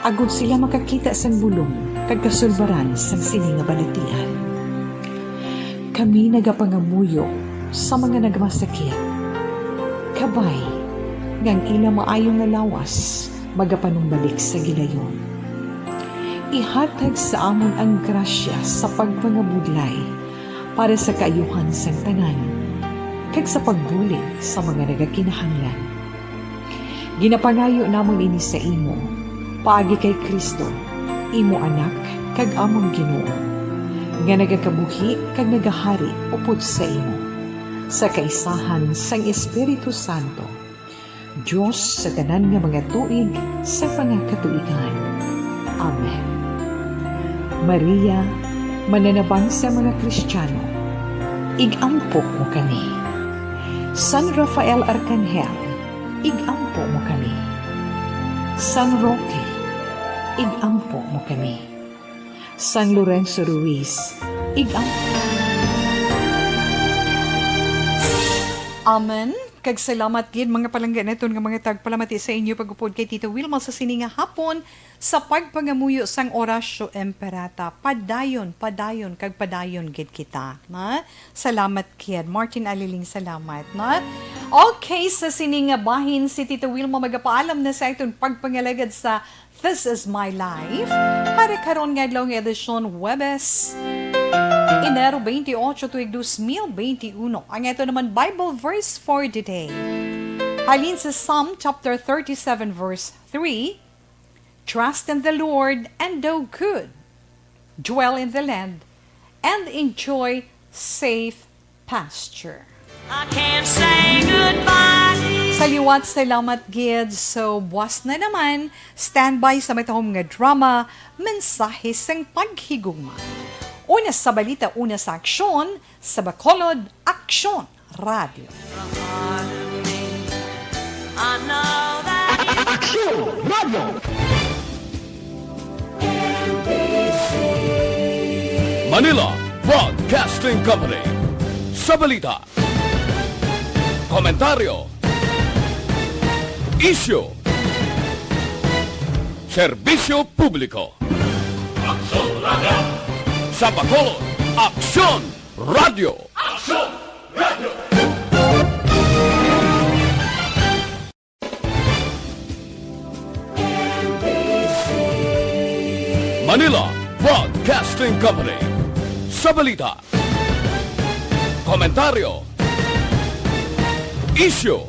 agod sila makakita sang bulong kag kasulbaran sang sini nga balatian. Kami nagapangamuyo sa mga nagmasakit, kabay nga ang ila maayo nga lawas magapanumbalik sa gilayon. Ihatag sa amon ang grasya sa pagpangabudlay para sa kaayuhan sang tanan, kag sa pagbulig sa mga nagakinahanglan. Ginapangayo namon ini sa imo, paagi kay Cristo, imo Anak kag amon Ginoo, nga nagakabuhi kag nagahari upod sa imo, sa kaisahan sang Espiritu Santo, Dios sa tanan nga mga tuig sa mga katuigan. Amen. Maria, mananabang sa mga Kristiyano, ig-ampo mo kami. San Rafael Arkanghel, ig-ampo mo kami. San Roque, ig-ampo mo kami. San Lorenzo Ruiz, ig-ampo. Amen. Kag salamat gid, mga palangga naton nga mga tagpalamati, sa inyo pag-upod kay Tita Wilma sa sini nga hapon sa pagpangamuyo sang Orasyo Imperata. Padayon, padayon, kag padayon gid kita, ha? Salamat gid, Martin Aliling, salamat, ha? Okay, sa sini nga bahin, si Tita Wilma magapaalam na sa aton pagpangalagad sa This Is My Life para karon nga adlaw nga edisyon, Huwebes, Enero twenty-eight, tuig dos mil veintiuno. Ang ato naman Bible verse for the day, halin sa Psalm chapter thirty-seven, verse three, "Trust in the Lord and do good, dwell in the land and enjoy safe pasture." I can't say goodbye. Sa liwat, salamat gid. So, buwas na naman, standby sa matahom nga drama, Mensahe sang Paghigugma. Una sa balita, una sa aksyon, sa Bacolod, Aksyon Radio. Aksyon Radio. Manila Broadcasting Company. Sa balita, komentaryo, isyu, serbisyo publiko. Aksyon Radio. Sa Bacolod, Aksyon Radio. Aksyon Radio. Manila Broadcasting Company. Sa balita, komentaryo, isyu,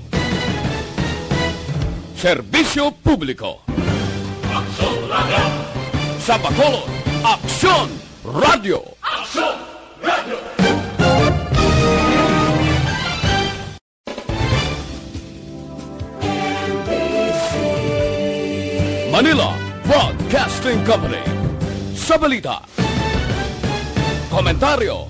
serbisyo publiko. Aksyon Radio. Sa Bacolod, Aksyon Radio. Aksyon Radio. Manila Broadcasting Company. Sa balita, komentaryo,